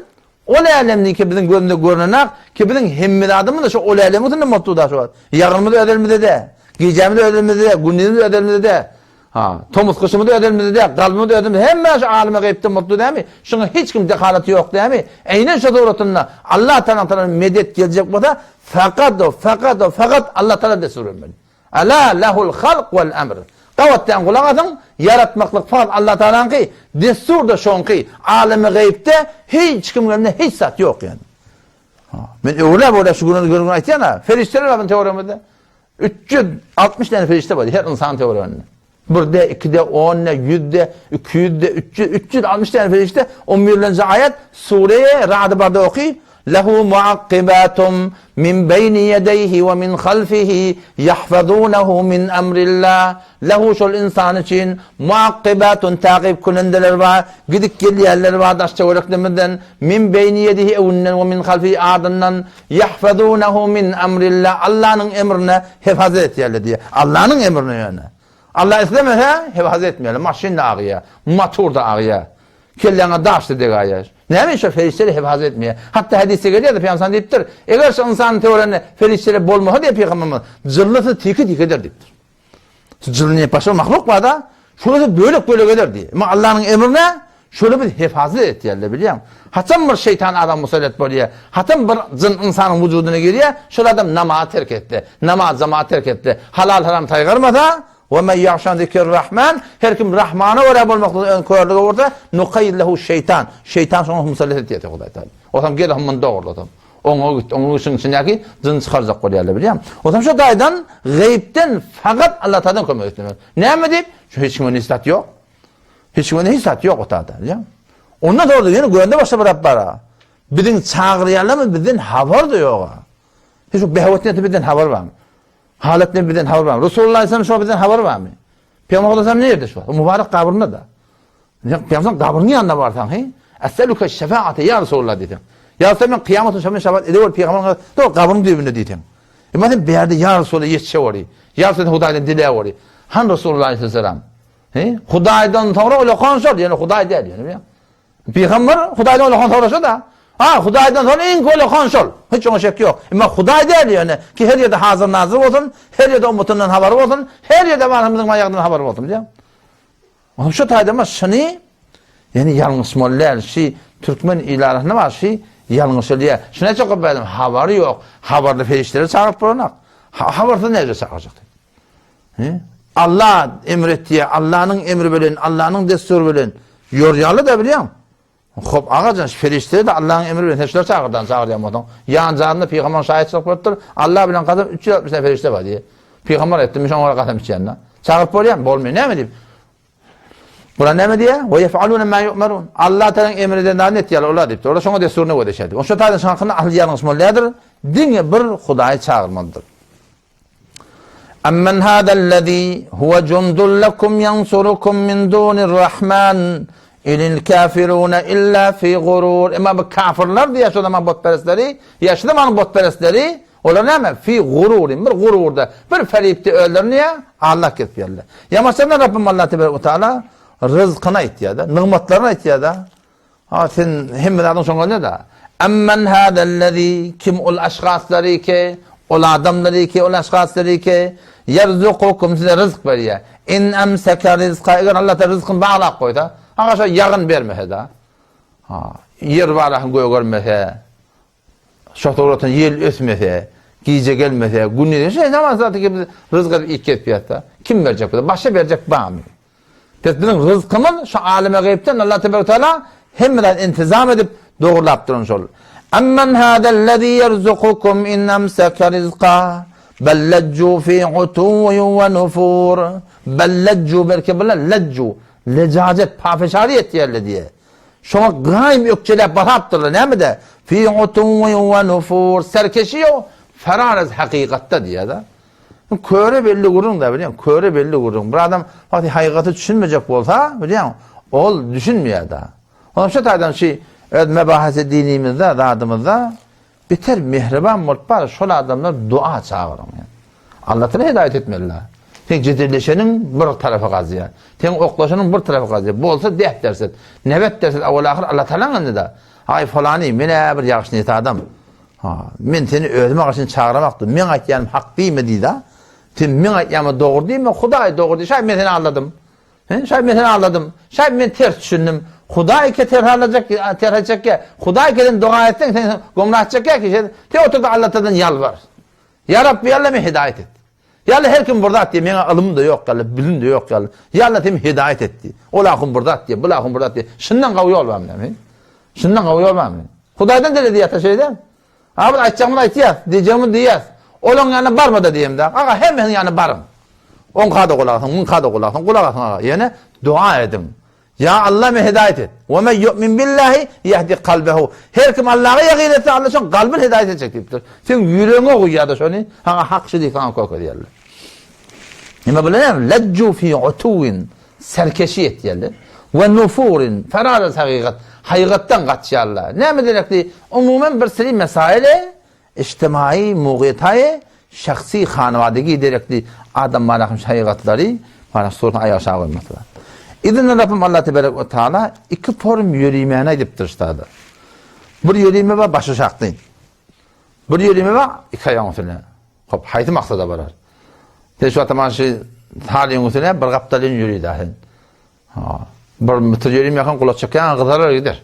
ol älemni ki biziň gözümizde görnenak, ki biziň hemme zadymyz şu ol älemiň içinde bolup dur şu wagt. Ýagynymyz öz elimizde, gijämiz öz elimizde, gündizimiz öz elimizde. Ha, tomus gyşymyz öz elimizde, galbymyz öz elimizde, hemme şu aleme gaýypdan bolupdy dämi? Şuňa hiç kim dehalaty ýok dämi? Eýnen şu suratynda Allah Taala tarapyndan medet geljek bolsa, fakat o, fakat o, fakat Allah Taala destur bermeli. Ala lahul halk wal emr. Gabatdan gulak asyň, ýaratmaklyk fakat Allah Taalaňky, destur da şoňky. Aleme gaýypda hiç kim elinde hiç zat ýok ýani. Ha, men öwrüläp-öwrüläp şu günü görgün aýtýan-a, ferişdeler bar biziň töweregimizde. 360 däne perişde bar her ynsan töwereginde. Birde, ikide, onda, ýüzde, 200-de, 300, 360 däne perişde, on birlenji aýat, Sure-i Ra'dy barda oky, Lehu muakkibatum min beýni ýedeýhi we min halfihi ýahfazunehu min emrillah. Lehu şol ynsan üçin muakkibatun takyp künendeler bar, gidip gelýänler bar daş töwereklerimizden, min beýni ýedihi öňünden we min halfihi ardyndan, Ýahfazunehu min emrillah, Allanyň emrine hefazat etýärler diýýär. Allanyň emrine ýöne. Alla islemese hefazat etmeýärler. Maşyn-da agýar, motor-da agýar. Kelläňe daş-da degaýar. Näme üçin perişdeler hefazat etmeýär? Hatda hadysda gelýär-de, Pygamberimiz diýipdir, eger şu ynsanyň töwereginde perişdeler bolmasa diýip Pygamberimiz, jyllysy tiki-tiki eder diýipdir. Jylyny başga mahluk bar-da, şolary bölek-bölek eder diýýär. Emma Allanyň emrine şoly biz hefazat etýärler, bilýäňmi? Haçan bir şeýtan adam musallat bolýar, haçan bir jyn ynsanyň wujudyna girýär, şol adam namazy terk etse, namaz jemaat terk etse, halal-haram saýgarmasa, Ve men ya'şan zikir-Rahman, her kim Rahmana görä bolmaklygy ön körlüge ursa, nukayyid lehu şeýtan, şeýtan şoňa musallat etýär diýýär Hudaý Taala. Otam gel hum muny dogruladam. Oňa git, oňa git, şuň içindäki jyny çykarjak bolýarlar bilýäňmi? Onsoň şu taýdan gaýypdan fakat Allah Taaladan kömek islemeli. Näme diýip? Şu hiç kime hiç zat ýok. Hiç kime hiç zat ýok o taýda, bilýäňmi? Ondan sonra ýene gönder başga bir Rab bar. Biziň çagyrýanlarymyz bizden habar da ýok. Hiç şu behwet neti bizden habar barmy? Halat ne bizden habar barmy? Resulullah sallallahu aleyhi bizden habar barmy? Peygamber sallallahu aleyhi nirede şu? Mübarek gabrynda da. Peygamber gabrynyň ýanyna barsaň, he? Esseluke şefaate ya Resulullah diýseň. Ýa sen men kyýamat günü şefaat edewor peygamber do gabryň düýbünde diýseň. Emma sen bärde ya Resulullah ýetişe bory. Ya sen Hudaýdan diläp bory. Han Resulullah aleyhisselam. He? Hudaýdan soňra ulakan şol, ýöne Hudaý däl, ýöne. Pygamber Hudaýdan ulakan soraşa-da. Ha, Hudaýdan soňra iň ulakan şol. Hiç oňa şek ýok. Emma Hudaý däl ýöne ki her ýerde hazir nazir bolsun, her ýerde ummatyndan habary bolsun, her ýerde barymyzyň ýagdaýyndan habary bolsun diýýär. Onuň şu taýda ma şuny ýani ýalňyşmaly däl. Şi türkmen il arasynda bar şi ýalňyşylýar. Şuna çok köp adam habary ýok. Habarly perişdeleri çagyryp bolanok. Habarsyz näme çagyrjak diýip. He? Allah emr etdi, Allah'nyň emri bilen, Allah'nyň destury bilen ýorýarlar da bilýän. Hop agajan perişdeleri de Allah'nyň emri bilen sen şular çagyrdan çagyrýan bolsaň. Ýan janynda pygamber şaýatçylyk beripdir. Allah bilen kasam 360 tane perişde bar diýe. Pygamber aýtdy, men şoňa kasam içýän. Çagyryp bolýarmy? Bolmaýar. Näme diýip? Kuran näme diýýär? Ve yef'alun ma yu'marun. Allah Taalanyň emri eden zadyny etýärler olar diýipdir. Olar şoňa desturyna görä işleýär. Oşa taýdan şoň hakynda ahyl ýalňyşmaly däldir. Diňe bir Hudaýy çagyrmalydyr. Amman hadallezî huwe jundun lekum ýansurukum min dunir-Rahman inil kafirune illa fi gurur. Emma bu kafirler diýýär şo zaman butperestleri, ýa şu zamanyň butperestleri, olar näme? Fi gururin, bir gururda, bir feripde özlerini ýa Allah kesýärler. Ýa maşallah Rabbim Allah tebarek we taala ryzkyny aýtýar-da, nygmatlaryny aýtýar-da. Ha sen hemme zadyň şoňa ne-de? Amman hadallezi kim ol aşgaslary ki, ol adamlary ki, ol aşgaslary ki, ýerzukukum size ryzk berýär. In amsaka rizka eger Allah ta ryzkyny baglap goýsa, ha şo ýagyn bermese-de. Ha, ýer barasyny gögermese, Şo suratyn ýel ösmese, gije gelmese, gündiz şeý zaman zaty ki biz ryzk edip iýip gezip ýatsa, kim berjek bize? Başga berjek barmy? Pes biziň ryzkymyz şu aleme gaýypdan Allah tebarek taala hemme zat intizam edip, Dogrulap duran şol. Amman hazellezî ýerzukukum in emseke rizka, bel lejju fî utuwwin we nufur. Bel lejju belki bular lejju, lejajet, pafeşary etýärler diýýär. Şoňa gaýym ökjeläp basapdyrlar. Nämede? Fî utuwwin we nufur. Serkeşi ýok, ferar ez hakykatda diýýär-de. Köre belli gürrüň-dä bilýäň, köre belli gürrüň. Bir adam wagty hakykaty düşünmejek bolsa, bilýäň, ol düşünmeýär-de. Onuň şu taýdan şu öz mebahisi dinimizde, zadymyzda beter mähriban bolup bar, şol adamlar dua çagyryň. Allah Taala hidaýet etmeli. Sen jedelleşeniň bir tarapy gazýar. Sen oklaşanyň bir tarapy gazýar. Bolsa deh derset. Nebet derset awal ahyr Allah Taalaň elinde. Aý falany men bir ýagşy niýet adam. Ha, men seni özüme garşy çagyramakdym. Men aýtýanym hak diýme diýdi. Sen men aýtýanyma dogry diýme, Hudaý dogry diý. Şaý men seni aldadym. He, şaý men seni aldadym. Şaý men ters düşündim. Hudaý ke ters aldajak, ters aýtjak ki, Hudaý ke sen doga etseň, sen gomrah etjek ki, sen te otur-da Allatdan ýalbar. Ýa Rabbi, Alla men hidaýat et. Ýa Alla her kim bir zat diýýär, meňe ylym-da ýok ýaly, bilim-de ýok ýaly. Ýa Alla sen hidaýat et diý. Ol ahun bir zat diýýär, bul ahun bir zat diýýär. Şundan gowy ýol barmy näme? Şundan gowy ýol barmy? Hudaýdan dile diýýär, şeýle. A biz aýtjagymyzy aýtýas, diýjegimizi diýýäs. Olaň ýanyna barma-da diýemde. Aga, hemmesiniň ýanyna baryň. Oňka-da gulak asyň, muňka-da gulak asyň, gulak asyň aga. Ýöne dua ediň. Ýa Alla meni hidaýat et. Ve men yu'min billahi yahdi kalbehu. Her kim Allaha ýagyn etse, Alla şoň kalbyny hidaýat etjek diýipdir. Seň ýüregiňe guýýar-da şony, saňa hak şu diýip saňa görkezýärler. Nime bilen näme? Lejju fi utuwin serkeşi etýärler. We nufurin feraraz hakykat. Hakykatdan gaçýarlar. Näme derekli? Umuman bir seri mesaile Ijtimaýy mugytaýy şahsy hanawadagi derekli adam barahym şaýgatlary mana suratyň aýak aşagy goýmasy bar. Yzyndan Rabbim Allah teberek we taala iki form ýörimäni aýdypdyr ştada. Bir ýörime bar başy şakdy. Bir ýörime bar iki aýagyň üstüne. Hop haýsy maksada barar? Sen şu wagtda mana şu halyň üstüne bir gapdalyn ýörüýdä sen. Ha, bir metr ýörimeýän gulak çekýän gyzarar gider.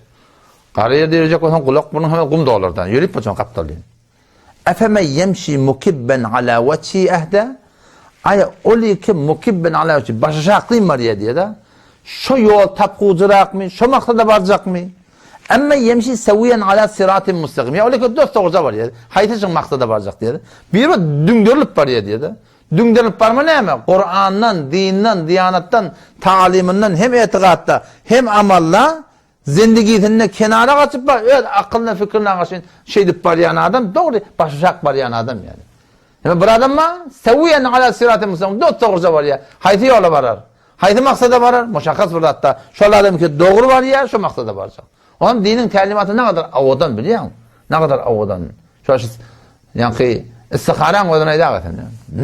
Gara ýerde ýörejek bolsaň gulak burnuň hem gum dolar da. Ýörip bolsaň gapdalyn. Efeme ýemşi mukibben ala wajhi ehde. Aý ol iki mukibben ala wajhi başaşaklyn barýar diýär-de. Şo ýol tapgujyrakmy, şo maksada barjakmy? Emme ýemşi sewiýen ala siratin mustaqim. Ýa ol iki dost dogruja barýar. Haýsy şyň maksada barjak diýär. Biri düňderilip barýar diýär-de. Düňderip barma näme? Kurandan, dinden, diýanatdan, talymyndan hem etigatda, hem amalda zindigisinde kenara gaçyp bar, öz akylyna, fikrine garşy şeýdip barýan adam dogry başaşak barýan adam ýaly. Ýa bir adam bar, sewiýen ala siraty mustaqim, dost dogruja barýar. Haýsy ýola barar? Haýsy maksada barar? Muşakkas bir zatda. Şol adam ki dogry barýar, şo maksada barjak. Onuň diniň tälimaty nägadar owadan bilýäňmi? Nägadar owadan. Şo ýaňky istiharaň özüni aýdaga sen.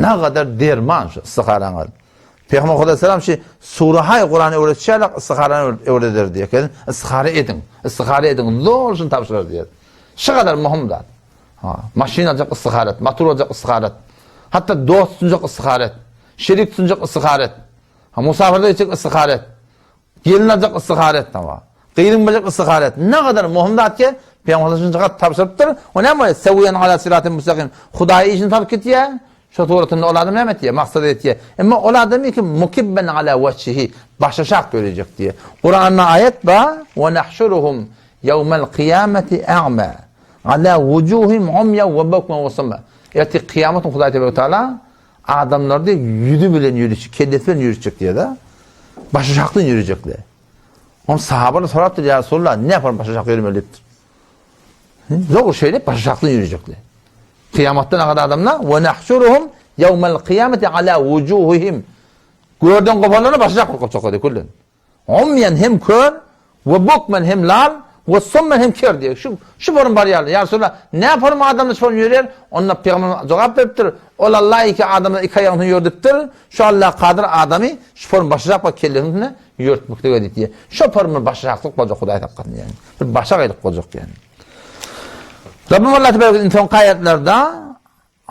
Nägadar derman şu istiharaň özi. Peygamber Hudaý selam şu surahay Kurany öwretşälik istiharany öwreder diýär. Istihara ediň. Istihara ediň. Zor şuny tabşyrar diýär. Şu kadar möhüm zat. Ha, maşyn aljak istihara et, motor aljak istihara et. Hatda dost tutunjak istihara et. Şerik tutunjak istihara et. Ha, musafirde gitjek istihara et. Gelin aljak istihara et hawa. Gyzyň berjek istihara et. Ne gadar möhüm zat ki, Pygamber şunça gat tabşyrypdyr. O näme bolýar? Sewiýen ala siratin mustakim. Hudaý işini tapyp gitýär. Şo suratynda ol adam näme etýär? Maksada ýetýär. Emma ol adam ki mukibben ala wajhihi başaşak ýörejek diýýär. Kuranda aýat bar, "Wa nahşuruhum ýewmel kyýameti a'ma ala wujuhim umya we bukman we summa." Ertir kyýamat Hudaý tebaraka taala Adamlar diýip ýüzi bilen ýörüşip, kellesi bilen ýörüşjek diýýär-de. Başaşakdan ýörejekler. Onuň sahabalar sorapdyr, ýa Resulallah, ne yapalım başaşak ýöremeli diýipdir. Dogry şeýle başaşakdan ýörejekler. Kyýamatdan agan adamlar we nahşuruhum ýewmel kyýameti ala wujuhihim. Görden gopanlaryna başaşak bolup gopjaklar diýip küllen. Umýan hem kör, we bukmen hem lal, we summen hem ker diýýär. Şu şu form barýarlar. Ýa Resulallah, nä form adamlar şu form ýörýär? Onda pygamberimiz jogap beripdir. Ol Allah iki adamdan iki aýagyny ýördüpdir. Şu Allah kadyr adamy şu form başaşak we kellesiniň üstünde ýörtmeklige diýip diýýär. Şu form başaşaklyk boljak Hudaý saklasyn ýaly. Bir başa gaýlyk boljak ýaly. Rabbim Allah tebarek we soňky aýatlarda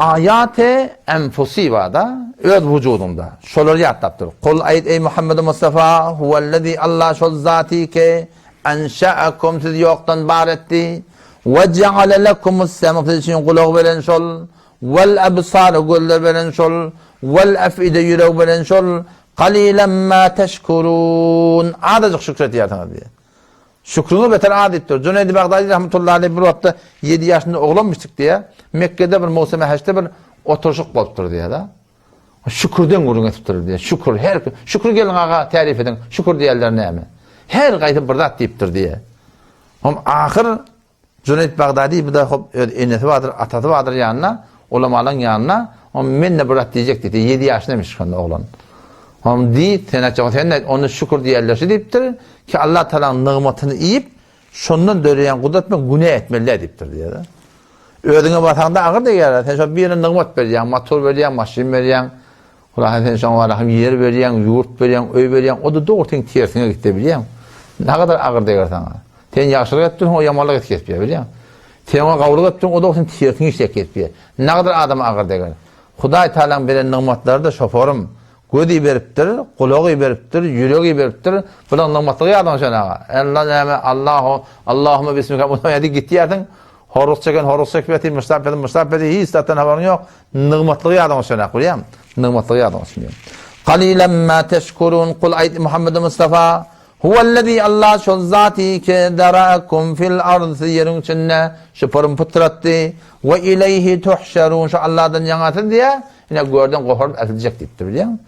Aýaty enfusi barda, öz wujudyňda. Şolary ýatlap dur. Kul aýt eý Muhammedi Mustafa, huwellezî Allah şol zaty ki, enşe'ekum sizi ýokdan bar etdi, we je'ale lekumus sem'a siz üçin gulak beren şol, wel ebsara gözler beren şol, wel ef'ide ýürek beren şol, kalilen ma teşkurun azajyk şükür etýärsiňiz diýýär. Şükrüňe beter az diýipdir. Juneýdi Bagdadi rahmetullahi aleýh bir wagtda 7 ýaşynda oglanmyşdyk diýýär. Mekgede bir mowseme hajda bir oturyşyk bolupdyr diýýär-de. Şükürden gürrüň edipdir diýýär. Şükür her şükür geliň aga tärif ediň. Şükür diýerler näme? Her gaýsy bir zat diýipdir diýýär. Hom ahyr Juneýd Bagdadi bu da hop öz enesi bardyr, atasy bardyr ýanynda, ulamalaryň ýanynda, hom men-de bir zat diýjek diýdi. 7 ýaşyndaymyş şonda oglan. Hom diý, sen aýtjak sen aýt, onda şükür diýerler şu diýipdir, ki Allah Tagalaň nygmatyny iýip, şondan döreýän gudrat bilen günä etmeli däl diýipdir diýýär. Özüňe basaňda agyr degýär. Sen şo birine nygmat berýäň, motor berýäň, maşyn berýäň. Hudaý sen şoňa barahym ýer berýäň, ýurt berýäň, öý berýäň, o-da dogry seň tersiňe gitse bilýäň. Nagadar agyr deger saňa. Sen ýagşylyk etdiň, o ýamanlyk etip kesipýär, bilýäň. Sen oňa gowulyk etdiň, o-da seň tersiňe işläp kesipýär. Nagadar adama agyr deger. Hudaý Tagalaň beren nygmatlary-da şoforym. Gözi beripdir, gulagy beripdir, ýüregi beripdir. Bulaň nygmatlygy ýadyňa düşen aga. Alla näme, Allahu, Allahumma bismika, mundan ýa gitýärsiň. Horluk çeken horluk çekip ýatyr, myşlap ýatan myşlap ýatyr, hiç zatdan habaryň ýok. Nygmatlygy ýadyňa düşenak, bilýäňmi? Nygmatlygy ýadyňa düşmeýär. Galilan ma teşkurun, Kul aýt Muhammed Mustafa, Huwellezî Allah şol zat ki zerâkum fil ard sizi ýeriň içinde şypyryn pytratdy, we ileýhi tuhşerun şu Allahdan ýaňa siz diýä, ine görden goparyp äkiljek diýipdir, bilýäňmi?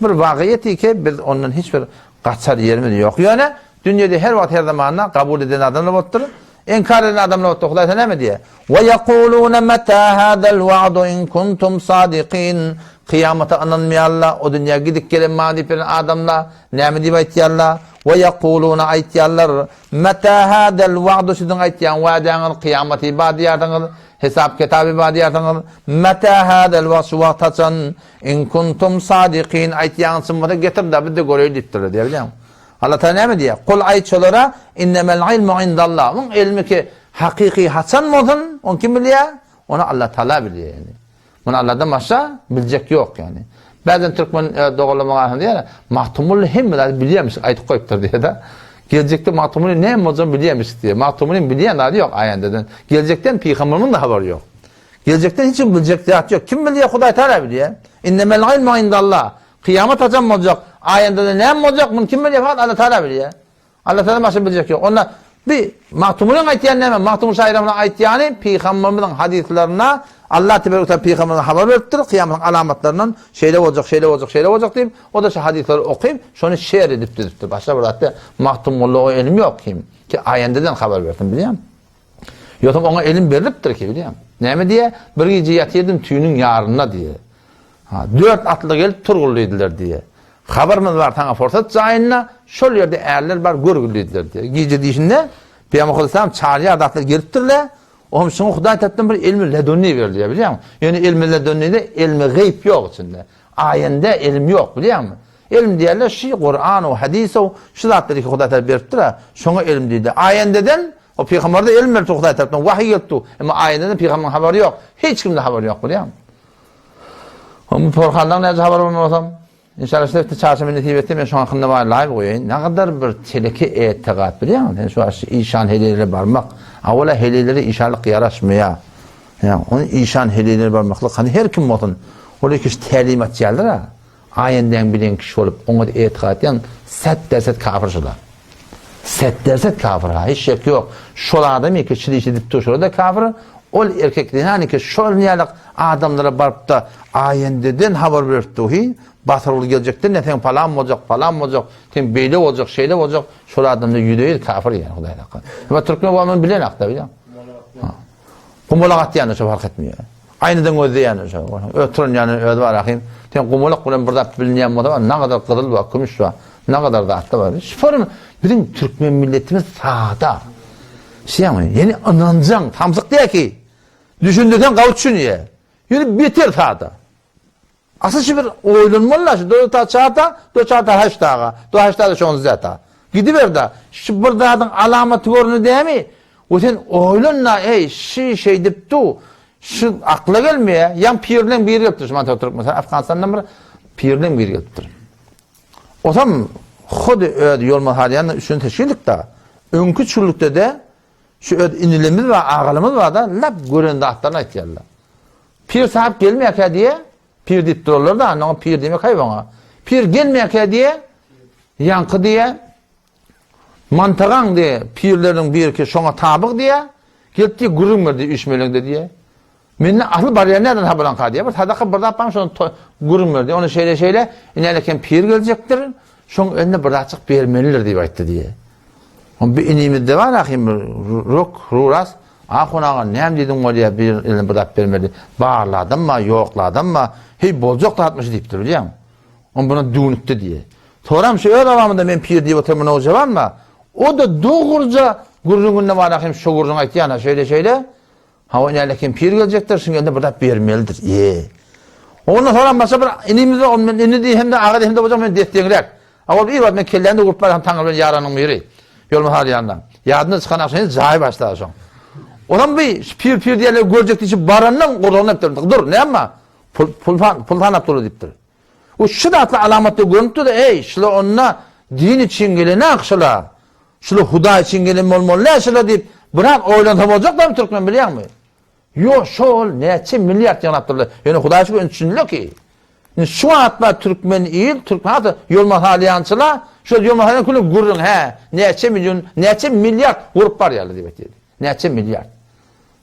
Bir wagyýet ki biz ondan hiç bir gaçar ýerimiz ýok. Ýöne dünýede her wagt her zamanda kabul eden adamlar bolupdyr. Inkar eden adamlar bolupdyr. Hudaý sen näme diýýär? Ve yekulune meta hadal wa'du in kuntum sadikin. Kyýamata ynanmaýarlar, o dünýä gidip gelen maňa diýip ýören adamlar näme diýip aýtýarlar? Ve yekulune aýtýarlar, meta hadal wa'du siziň aýtýan wadaňyz kyýamaty bar diýýärsiňiz, hesap kitaby bar diýýärsiňiz. Meta hadal wa'd şu wagt haçan? In kuntum sadikin aýtýaňyz çyn bolsa getir-de biz-de göreýli diýipdirler diýýär bilýäňmi? Allah Taala näme diýýär? Kul aýt şolara, innemel ilmu indallah. Muň ilmi ki hakyky haçan bolsun, ony kim bilýär? Ony Allah Taala bilýär ýani. Muny Allahdan başga biljek ýok ýani. Bäzden türkmen e, doganlarymyň arasynda diýýär, Magtymguly hemme zady bilýärmiş, aýdyp goýupdyr diýýär-de. Geljekde Magtymguly näme boljagyny bilýärmiş diýýär. Magtymgulyň bilýän zady ýok aýandadan. Geljekden pygamberimiň de habary ýok. Geljekden hiç kim biljek zat ýok. Kim bilýär? Hudaý Taala bilýär. Innemel ilmu indallah. Kyýamat haçan boljak? Aýandada näme boljak? Muny kim bilýär? Fakat Allah Taala bilýär. Allah Taala başga biljek ýok. Onda bi Magtymgulyň aýtýany näme? Magtymguly şaýyryň aýtýany pygamberimiziň hadyslarynda Allah tebarek taala pygamberimize habar beripdir, kyýamatyň alamatlaryndan şeýle boljak, şeýle boljak, şeýle boljak diýip, o da şu hadyslary okyp, şony şeýr edip düzüpdir. Başga bir zatda Magtymgulyda o ilim ýok kim ki aýandadan habar bersin, bilýäňmi? Ýogsam oňa elim berlipdir ki, bilýäňmi? Näme diýýär? Bir gije ýatyrdym tüýnüň ýarynda diýýär. Ha, dört atly gelip turgul diýdiler diýýär. Habarymyz bar saňa forsat jaýynda, şol ýerde ärler bar görgül diýdiler diýýär. Gije diýşinde Pygamber Aleyhisselam çarýar atly gelipdirler. Oňa şoňa Hudaý tarapdan bir ilmi ledunni berilýär, bilýäňmi? Ýöne ilmi ledunnide ilmi geyp ýok içinde. Aýende ilim ýok, bilýäňmi? Elm diýerler şi Kuran o hadis o şu zatlary ki Hudaý tarap beripdir-a, şoňa elm diýdi. Aýendeden o pygamberde elm beripdir Hudaý tarapdan wahyý gelipdi. Emma aýendeden pygamberiň habary ýok. Hiç kimde habary ýok bilýäňmi? Oň bu porhandan näce habar bolmasam? Inşallah şu hepde çarşenbe nesip etse men şoň hakynda bar live goýaýyn. Nagadar bir teleke etigat bilýäňmi? Sen şu aş işan heleýlere barmak. Awala heleýlere işanlyk ýaraşmaýar. Ýa, ony işan heleýlere barmaklyk hany her kim bolsun. Ol kişi tälim atýarlar-a. Aýendäň bilen kişi bolup oňa etikat edýän set-derset kafir şolar. Set-derset kafir ha, hiç şek ýok. Şol adam eke şil iş edip dur, şolar-da kafir. Ol erkek zenan eke şol ýaly adamlara baryp-da aýendeden habar berip dur, hi, basyrgul geljekde ne seň palan boljak, palan boljak, sen beýle boljak, şeýle boljak, şol adamda ýüze-ýüz kafir ýa Hudaý hakka. Emma türkmen bolman bilen hakda bilýän. Gumalak atýan şo fark etmeýär. Aýnadan gözleýän şo. Ötüren ýany özi bar ahym. Sen gumalak bilen bir zat bilinýän bolsa, nagadar gyzyl bar, kümüş bar, nagadar zatda bar. Şufarym biziň türkmen milletimiz sada. Şeými? Ýeni ynanjaň, samsyk diýä ki. Düşündirseň gawy düşünýär. Ýöne beter sada. Asyl şu bir oýlanmaly-da, şu do ta çata, do çata haştaga, do haştaga şonzata. Gidiber-da, şu bir zadyň alamaty göründi dämi? We sen oýlan-da, eý, şi şeýdip du, şu akla gelmeýär. Ýaň pirleň biri gelipdir, şu Mantar Türkmenistan, Afganistandan bir pirleň biri gelipdir. Osam hudy öz ýoluma salýan üçin teşkillik-da. Öňki çüllükde-de şu öz inilimiz we agalymyz bar-da, lap gören zatlaryny aýtýarlar. Pir sahyp gelmeýärkä diýe, pir diýip durarlar-da, anda oňa pir diýmek haýp oňa. Pir gelmeýärkä diýe, ýaňky diýe, Mantagaň diýýär, pirleriniň birki şoňa tabyg diýýär. Gelip diýýär, gürrüň ber diýýär, üýşmeleňde diýýär. Menden asyl barýan näden habaryňka diýýär. Bir sadaka bir zat barmy şony gürrüň ber diýýär. Onda şeýle-şeýle, ine-ine pir geljekdir, şoň eline bir zatjyk bermelidir diýip aýtdy diýýär. Onda bir inimizde bar ahym bir ruk, ruras, Ahun aga näme diýdiň bolýar bir eline bir zat bermeli. Barly adamma, ýokly adamma, heý boljak zatmyş diýipdir bilýäňmi. Onda buna düwnükdi diýýär. Soram şu öz obamyzda men pir diýip oturan bir nowjawan bar. O-da dogruja gürrüňinde bar ahym şu gürrüňi aýtýan-a şeýle-şeýle. Hawa ine kim pir geljekdir, şuň eline bir zat bermelidir. Ýe. Ondan soram başga bir inimiz bar, men ini diý hem-de aga diý hem-de boljak men des-deňräk. A ol ir wagt men kellämde urup barýan Taňry bilen ýaranyň biri. Ýolma ýanynda. Ýadyndan çykan agşam jaý başlady şoň. Onam bir pir pir diýerler görjek diýip barandan gursagyny epdirdi. Dur, näme? Pul pul pul sanap dur diýipdir. O şu zatlar alamatda görünip dur, eý, şular onda din üçin gelen şular. Şular Hudaý üçin gelen bolmaly däl şular diýip, biraz oýlansa boljak dämi türkmen bilýäňmi? Ýok, şol näçe milliard ýygnap durlar. Ýöne Hudaý şükür indi düşündiler ki, indi şu wagtlar türkmen il, türkmen halky ýolma salýançylar, şol ýolma salýan küle gürrüň, hä, näçe million, näçe milliard gurup barýarlar diýip aýtýar. Näçe milliard.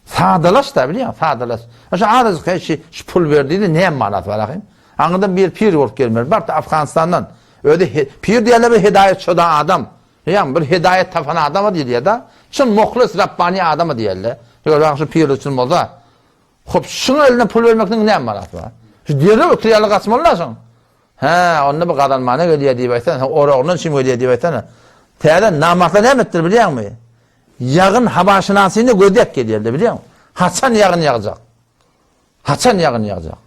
Sadalaş-da bilýäň, sadalaş. Şu azajyk he, şu, şu pul ber diýdi, näme manasy bar ahym? Aňyrdan bir pir bolup gelmeli. Bardy Afganistandan. Özi he, pir diýerler bir hedaýat çoda adam. Ýa bir hedaýat tapan adama diýilýär-de. Çyn muhlis Rabbani adama diýerler. Eger şu pirlik çyn bolsa, hop şuň eline pul bermekniň näme manasy bar? Şu derrew ötür ýaly gaçmaly-da şuň. Hä, onda bu gazanmana gelýär diýip aýtsana, sen oragyndan çym gelýär diýip aýtsana. Täze namartlar näme etdir bilýäňmi? Ýagyn habarşynasyny gözläp gelýärler bilýäňmi? Haçan ýagyn ýagjak? Haçan ýagyn ýagjak?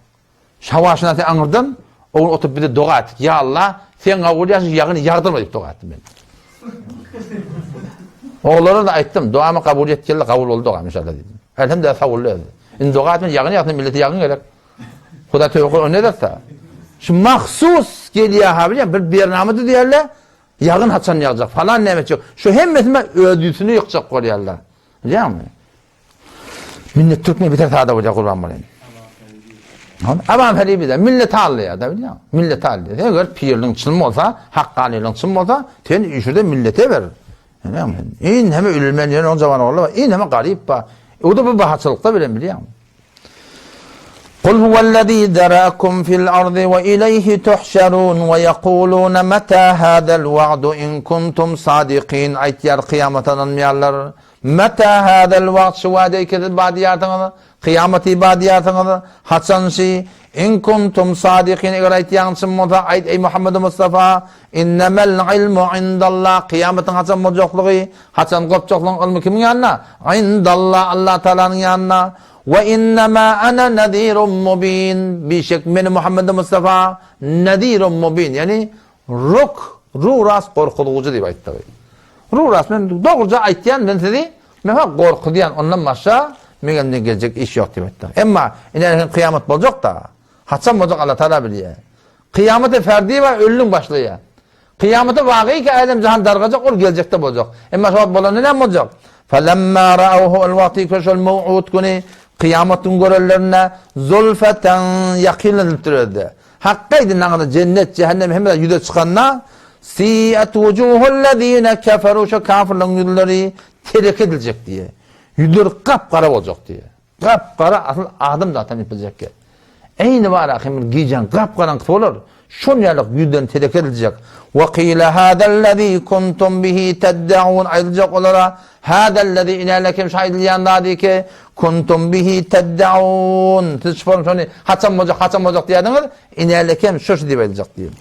Şawaşynasy aňyrdan o gün oturyp bize doga etdik. Ýa Allah, sen kabul ýa şu ýagyny ýagdyrma diýip doga etdim men. Ogullara da aýtdym, dogamy kabul et geldi, kabul boldy dogam inşallah diýdim. Elhamdülillah sag boldy özü. Indi doga etme, ýagyn ýagsyn, millete ýagyn gerek. Huda töwekgül o ne derse. Şu mahsus gelýär ha bilýän bir bernama düzýärler. Ýagyn haçan ýagjak, falan näme etjek. Şu hemmesini öz ýüzüne ýykjak bolýarlar. Bilýäňmi? Millet türkmen biter sada bolýar gurban bolaýyn. Avam heribi de millet alýar da bilýän. Millet alýar. Eger pirliň çyn bolsa, hakkanylyň çyn bolsa, sen üşürde millete ber. Bilýäňmi? In hem ölmen ýer on jawan ogly bar. In hem garyp bar. O da bu bahaçylykda bilen bilýän. Kul huvellezî zerâkum fil ardy we ileyhi tuhşerûn we yekulûne metâ hâzel wa'du in kuntum sâdikîn aýtýar kyýamata ynanmaýarlar. Metâ hâzel wa'd şu wada ki siz bar diýýärsiňiz, kyýamaty bar diýýärsiňiz, haçan şi, in kuntum sâdikîn eger aýtýaň çyn bolsa aýt eý Muhammedi Mustafa, innemel ilmu indallah kyýamatyň haçan boljaklygy, haçan gopjaklygyň ylmy kimiň ýanynda? Indallah Allah Taalanyň ýanynda. We innema ana nezirun mubin, bişek meni Muhammedi Mustafa nezirun mubin, ýagny ruk, ru-ras gorkuzgyjy diýip aýtdygy. Ru-ras men dogruja aýtýan men sizi, men ha gorkuzýan, ondan başga meň elimden geljek iş ýok diýip aýtdy. Emma ine hem kyýamat boljak-da, haçan boljak Allah Taala bilýär. Kyýamaty ferdi bar, öldüň başlaýar. Kyýamata wagyky älem jahan dargajak ol geljekde boljak. Emma şo wagt bolanda näme boljak? Felemma ra'awhu ol wagty şol mew'ud güni kyýamat gün görenlerinde zulfeten ýakynlanypdyr özde. Hakgaýdy naňyda jennet, jähennem hemme zat ýüze çykanda si'at wujuhullezine keferu şo kafirleriň ýüzleri telek ediljek diýe. Ýüzleri gap-gara boljak diýe. Gap-gara asyl adam zaten ýepiljek gel. Eýni bar ahim bir gijäň gap-garaňkysy bolar. Şol ýalyk ýüzden telek ediljek. Wa qila hadallazî kuntum bihi teddeun aýdyljak olara hadallazî inälekem şu aýdylýan zady ki kuntum bihi teddeun siz şu şony haçan boljak haçan boljak diýýärdiňiz inälekem şu şu diýip aýdyljak diýip.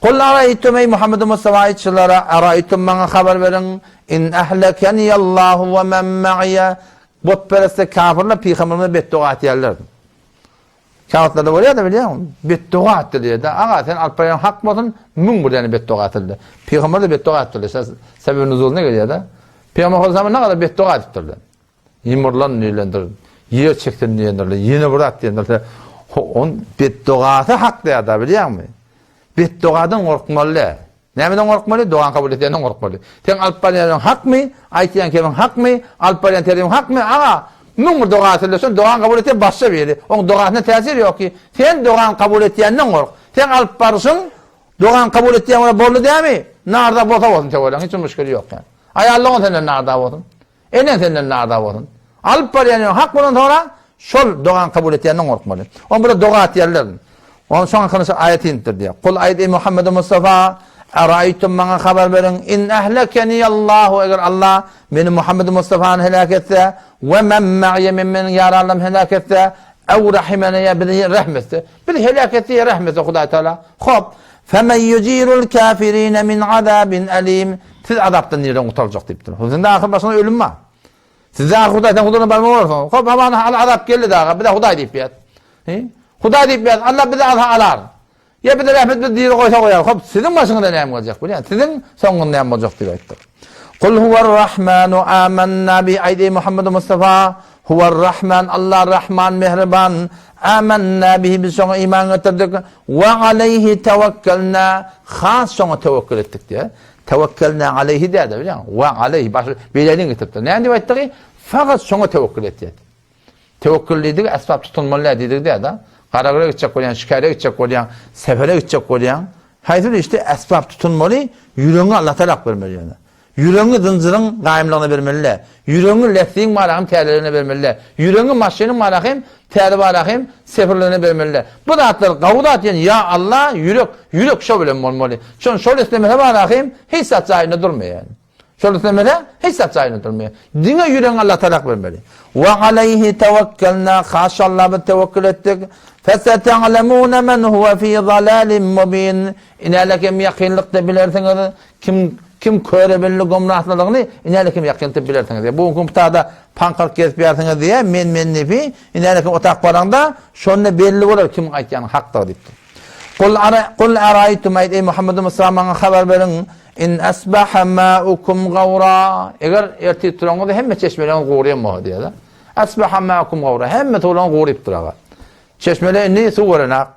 Kul araýtum eý Muhammed Mustafa aýtçylara araýtum maňa habar beriň in ahlekeniyallahu we men ma'iye Butperestler kafirler pygamberimize betdoga etýärler. Käwagtlarda bolýar-da bilýäňmi? Betdoga etdi diýýär-de. Aga sen alyp barýan hak bolsun, 1001 däne betdoga etildi. Pygamber de betdoga etdiler. Sebäbi nuzuluna gelýär-de. Pygamber sallallahu aleyhi ve betdoga edipdirler. Ýumurlan diýlendir. Ýer çeksin diýendirler. Ýene bir zat diýendirler. On betdogasy hak diýýär-de bilýäňmi? Betdogadan gorkmaly. Nämeden gorkmaly? Dogany kabul edýänden gorkmaly. Seň alyp barýanyň hakmy? Aýtýan kemiň hakmy? Alyp barýan terbiýeň hakmy? Aga, 1001 doga etseler, dogany kabul etýän başga biri. Oň dogasyna täsir ýok ki. Sen dogany kabul etýänden gork. Seň alyp baryşyň dogany kabul etýän boldy dämi? Narda bolsa bolsun töweregiň hiç bir müşgili ýok. Aýallaryň senden narda bolsun. Eneň senden narda bolsun. Alyp barýan ýoluň hak bolan soňra şol dogany kabul etýänden gorkmaly. Oň bir doga etýärler. Oň şoň hakynda şu aýat inipdir diýýär. Kul aýt eý Muhammed Mustafa, Araýtum maňa habar beriň, in ahlakeni Allahu eger Allah meni Muhammed Mustafany heläk etse, we men ma'iye men meniň ýaranlarym heläk etse, ew rahimene ýa bizi rehm etse. Bizi heläk etse ýa rehm etse Hudaý Taala. Hop, femen yujirul kafirine min azabin alim. Siz azapdan nirden gutaljak diýipdir. Sizde ahyr başyňyzda ölüm bar. Sizde ahyr Hudaý sen huzuryna barmaly bolarsyňyz. Hop, hamana azap geldi daga, bize Hudaý diýip ýat. Hudaý diýip ýaz, Allah bizi alsa alar. Ýa bize rehmet bizi diri goýsa goýar. Hop, siziň başyňyza näme boljak bilýän? Siziň soňuňyz näme boljak diýip aýtdy. Kul huwar rahmanu amanna bi aýt eý Muhammed Mustafa, huwar rahman Allah rahman mehriban, amanna bihi biz şoňa iman getirdik we aleýhi tewekkelna has şoňa tewekkül etdik diýär. Tewekkelna aleýhi diýär bilýän. We aleýhi baş beýläni getiripdir. Näme diýip aýtdygy? Fakat şoňa tewekkül etýär. Töwekgül diýdigi esbap tutunmaly däl diýdigi däl-de. Garagöle gitjek bolýaň, şikäre gitjek bolýaň, sefere gitjek bolýaň. Haýsy bir işde esbap tutunmaly, ýüregiňi Alla talap bermeli ýöne. Ýüregiňi zynjyryň gaýymlygyna bermeli däl. Ýüregiňi läsligiň barahym täzeligine bermeli däl. Ýüregiňi maşynyň barahym täze barahym sefirligine bermeli däl. Bu zatlar gawy zat ýöne ýa Alla ýürek, ýürek şo bilen bolmaly. Şon şol islemese barahym hiç zat jaýynda durmaýar. Şol islemese, hiç zat jaýynda durmaýar. Diňe ýüregiňi Alla talak bermeli. Wa aleýhi tewekkelna, haşa Alla biz tewekkül etdik. Feseta'lemune men huwe fi zalalin mubin. Inälekem ýakynlykda bilersiňiz, kim kim köre belli gomrahlylygyny inälekem ýakynlykda bilersiňiz. Bu gün putada paňkalyk gezip ýarsyňyz diýe, men men nefi, inälekem otak baraňda, şonda belli bolar kimiň aýtýany hakdygy diýipdir. Kul ara kul araýtum aýt eý Muhammed Mustafa maňa habar beriň. In asbaha ma'ukum gawra. Eger ertir turaňyzda hemme çeşmeleriňiz gurýan bolsa diýýär. Asbaha ma'ukum gawra. Hemme suwlaryň gurypdyr aga. Çeşmeler indi suw berenak.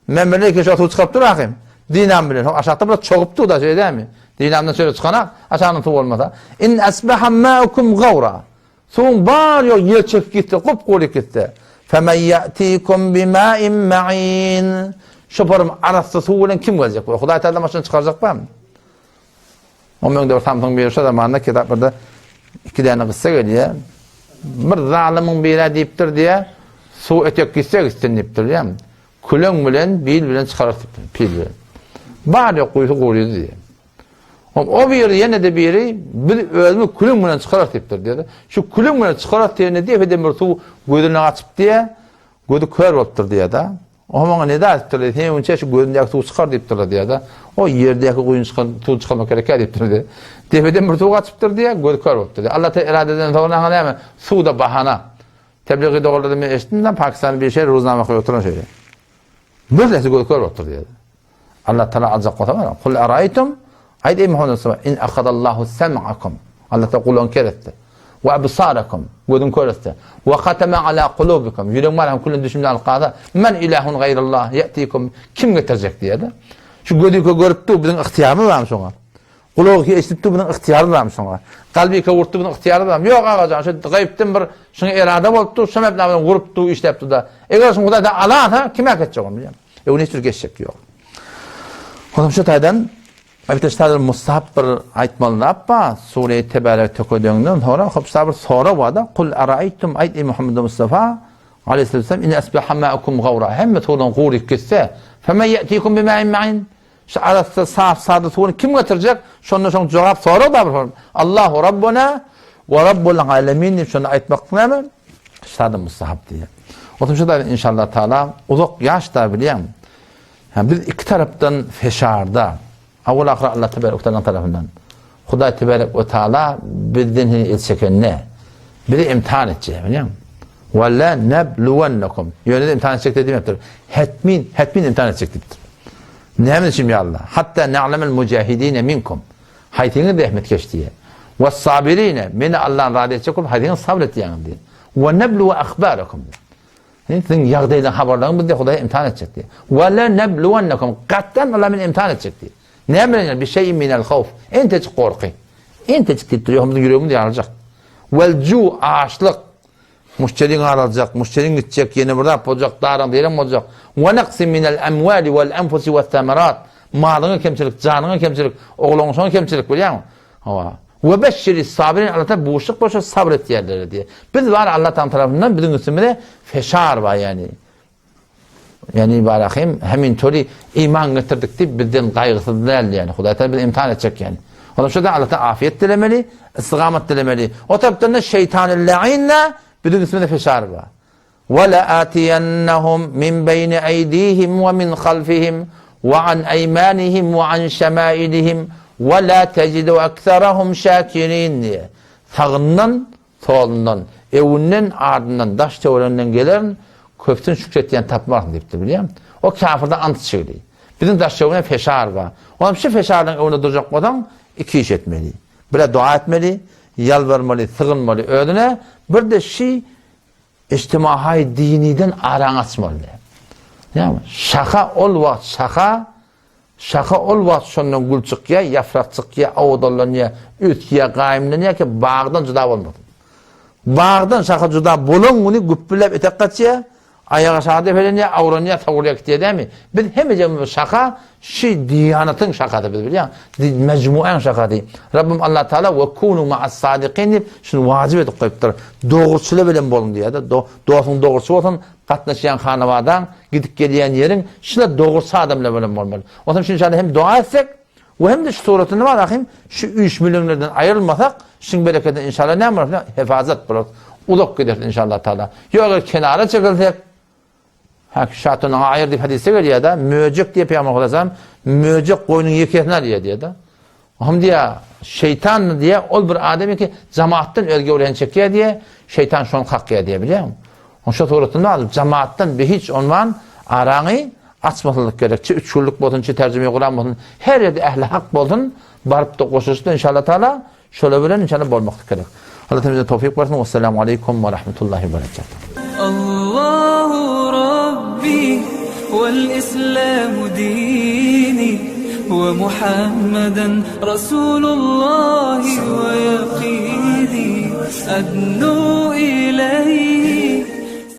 Men bile ki şo suw çykyp dur ahym. Dinam bilen. Aşakda biraz çogup dur da şeýle dämi? Dinamdan şöyle çykanak, aşagyndan suw bolmasa. In asbaha ma'ukum gawra. Suwuň bar ýok ýel çekip gitse, gup-guryp gitse. Femen ýa'tikum bima'in ma'in. Şo porym arassa suw bilen kim geljek? Hudaý Taala maşyny çykarjak barmy? O öňde bir samsyň biri şo zamanda kitaplarda iki däne gyssa gelýär. Bir zalymyň biri diýipdir diýä, suw etek gitse gitsin diýipdir diýä. Küleň bilen, bil bilen çykarar diýipdir, pil bilen. Bar ýok guýusy gurydy diýä. O biri ýene-de biri biz özümiz külüň bilen çykararys diýipdir diýdi. Şu külüň bilen çykararys diýende depeden bir suw gözüne gaçyp diýe, gözi kör bolupdyr diýe-de. O maňa neda aýdypdyr, sen öňçe şu gözündäki suw çykar diýipdirler diýe-de. O ýerdäki guýyny çykan suw çykarmak gerekýär diýipdir diýe. Depeden bir suw gaçypdyr diýe, gözi kör bolupdyr diýe. Allah Teala irade eden soň näme näme? Suw-da bahana. Tebligi dogalarda men eşitdim-de, Pakistanda bir şey ruznama okup oturan şeýle. Birnäçe gözi kör bolupdyr diýe. Allah Taala aljak bolsa mana, Kul araýtum, aýt eý Muhammed sallallahu in ahadallahu sem'akum. Allah Taala gulagyňy ker etdi. We absarakum, gözüňi kör etdi. We hatama ala kulubikum, ýüregiň bar hem külün düşünde alyp galsa, men ilahun gaýrullah ýatikum, kim getirjek diýdi. Şu gözi kör görüp dur, biziň ygtyýarymyz barmy şoňa? Gulagy ki eşidip dur, biziň ygtyýarymyz barmy şoňa? Kalby ki wurtdy, biziň ygtyýarymyz barmy? Ýok agajan, şu gaýypdan bir şuňa erada bolup dur, şu meblagyny gurup dur, işläp dur da. Eger şuny Hudaý Taala alsa, kime äketjek ony bilýän? Öňüne hiç bir geçjek ýok. Onam şu taýdan elbetde şu taýdan mustahap bir aýtmaly zat bar. Sure-i Tebärek tökedeňden soňra hop şu bir sorag bar-da. Kul araýtum aýt eý Muhammed Mustafa aleyhisselam in asbaha ma'ukum gawra. Hemme suwdan guryp gitse, femen ýetikum bima'in ma'in. Şu arassa saf sada suwuny kim getirjek? Şonda şoň jogap sorag bar bir. Allahu Rabbuna we Rabbul alamin diýip şony aýtmak näme? Sada mustahap diýýär. Otuň şu da inşallah taala uzak ýaş da bilýän. Ha biz iki tarapdan feşarda. Awal ahyr Allah tebarek taala tarapyndan. Hudaý tebarek we taala bizden el çekende bizi imtihan etjek, bilýän. Ve la nebluwennekum. Ýöne imtihan etjek diýmekdir. Hetmin, hetmin imtihan etjek diýipdir. Näme üçin ýa Allah? Hatta na'lemel mujahidine minkum. Haýsyňyz zähmetkeş diýýär. We sabirine, meni Allahny razy etjek bolup haýsyňyz sabr etýäňiz diýýär. We nebluwe ahbarakum. Siziň ýagdaýdan habarlaryňyzy biz Hudaý imtihan etjek diýýär. We la nebluwennekum. Gatdan Allah meni imtihan etjek diýýär. Näme bilen? Bi şeýin minel hawf. Entejik gorky. Entejik diýip durýar, biziň ýüregimiz ýaryljak. Wel ju açlyk. Muşteriň araljak, muşteriň gitjek, ýene bir zat boljak, daraň diýen boljak. Wa naqsin minel amwali wal anfusi was samarat. Malyňa kemçilik, janyňa kemçilik, ogluňa şoňa kemçilik bilýäňmi? Hawa. We beşşiris sabirin Allah Taala buşluk bolsa sabr etýärlere diýýär. Biz bar Allah Taala tarapyndan biziň üstümize feşar bar ýani. Ýani barahim hemin töri iman getirdik diýip bizden gaýgysyz däl ýani. Hudaý Taala bizi imtihan etjek ýani. Olam şurada Allah Taala afiýet dilemeli, istigamat dilemeli. O tarapdan da şeýtany la'inle biziň üstümize feşar bar. Ve le'atiyennahum min beyni eydihim ve min halfihim ve an eymanihim ve an şemailihim ve la tecidu ekserahum şakirin diye. Sagyndan, solundan, öwünden, ardyndan, daş töwereginden gelerin, köpsün şükretýän tapmarsyň diýipdir, bilýäňmi? O kafirden ant içigli. Biziň daş töweregimizde feşar bar. Onam şu feşarlaryň öňünde durjak bolsaň, iki iş etmeli. Bire dua etmeli, ýalbarmaly, sygynmaly özüne, bir-de şi Ijtimahaý diniden araňy açmaly. Näme? Şaha ol wagt şaha, şaha ol wagt şondan gül çykýar, ýaprak çykýar, owadanlanýar, ösýär, gaýymlanýar ki, bagdan jyda bolmasyn. Bagdan şaha jyda bolan güni güpbüläp etek gaçýar, aýak aşagy depelenýär, awranýar, sowulýar gitýär dämi? Biz hemejemiz şaha, Şi diýanatyň şakasy biz bilýäň. Mejmuaň şakasy. Rabbim Allah Taala we kunu ma'as sadikin diýip şuny wajyp edip goýupdyr. Dogruçylar bilen boluň diýýär-de. Dostuň dogruçy bolsun, gatnaşýan hanabadaň, gidip gelýän ýeriň şular dogruçy adamlar bilen bolmaly. Onsoň şu inşallah hem dua etsek we hem-de şu suratyny bar ahim şu üýşmeleňlerden aýrylmasak, şuň berekedine inşallah näme bolar? Hefazat bolar. Uzak gideris inşallah Taala. Ýok eger kenara çekilsek, Hä, şatonyň aýyr diýip hadysda gelýär-de, möjek diýip Pygamber Hudaýam, möjek goýnuň ýekesini alýar diýýär-de. Hom diýýär, şeýtan diýýär, ol bir adam ki, jemaatdan öz göwresini çekýär diýýär, şeýtan şony kakýar diýýär, bilýärmi? Oň şo suratynda alyp, jemaatdan bir hiç onman araňy açmasylyk gerek. Çi üç günlük bolsun, çi terjime Kuran bolsun, her ýerde ähli hak bolsun, baryp-da goşulyşyp inşallah taala Şolar bilen inşallah bolmaklyk gerek. Allah hemmämize towfyk bersin. Wesselamu aleýkum we rahmetullahi we berekatuh. Allahu Rabbi vel İslamu dini ve Muhammeden Rasulullahi ve yakini Adnu ileyhi.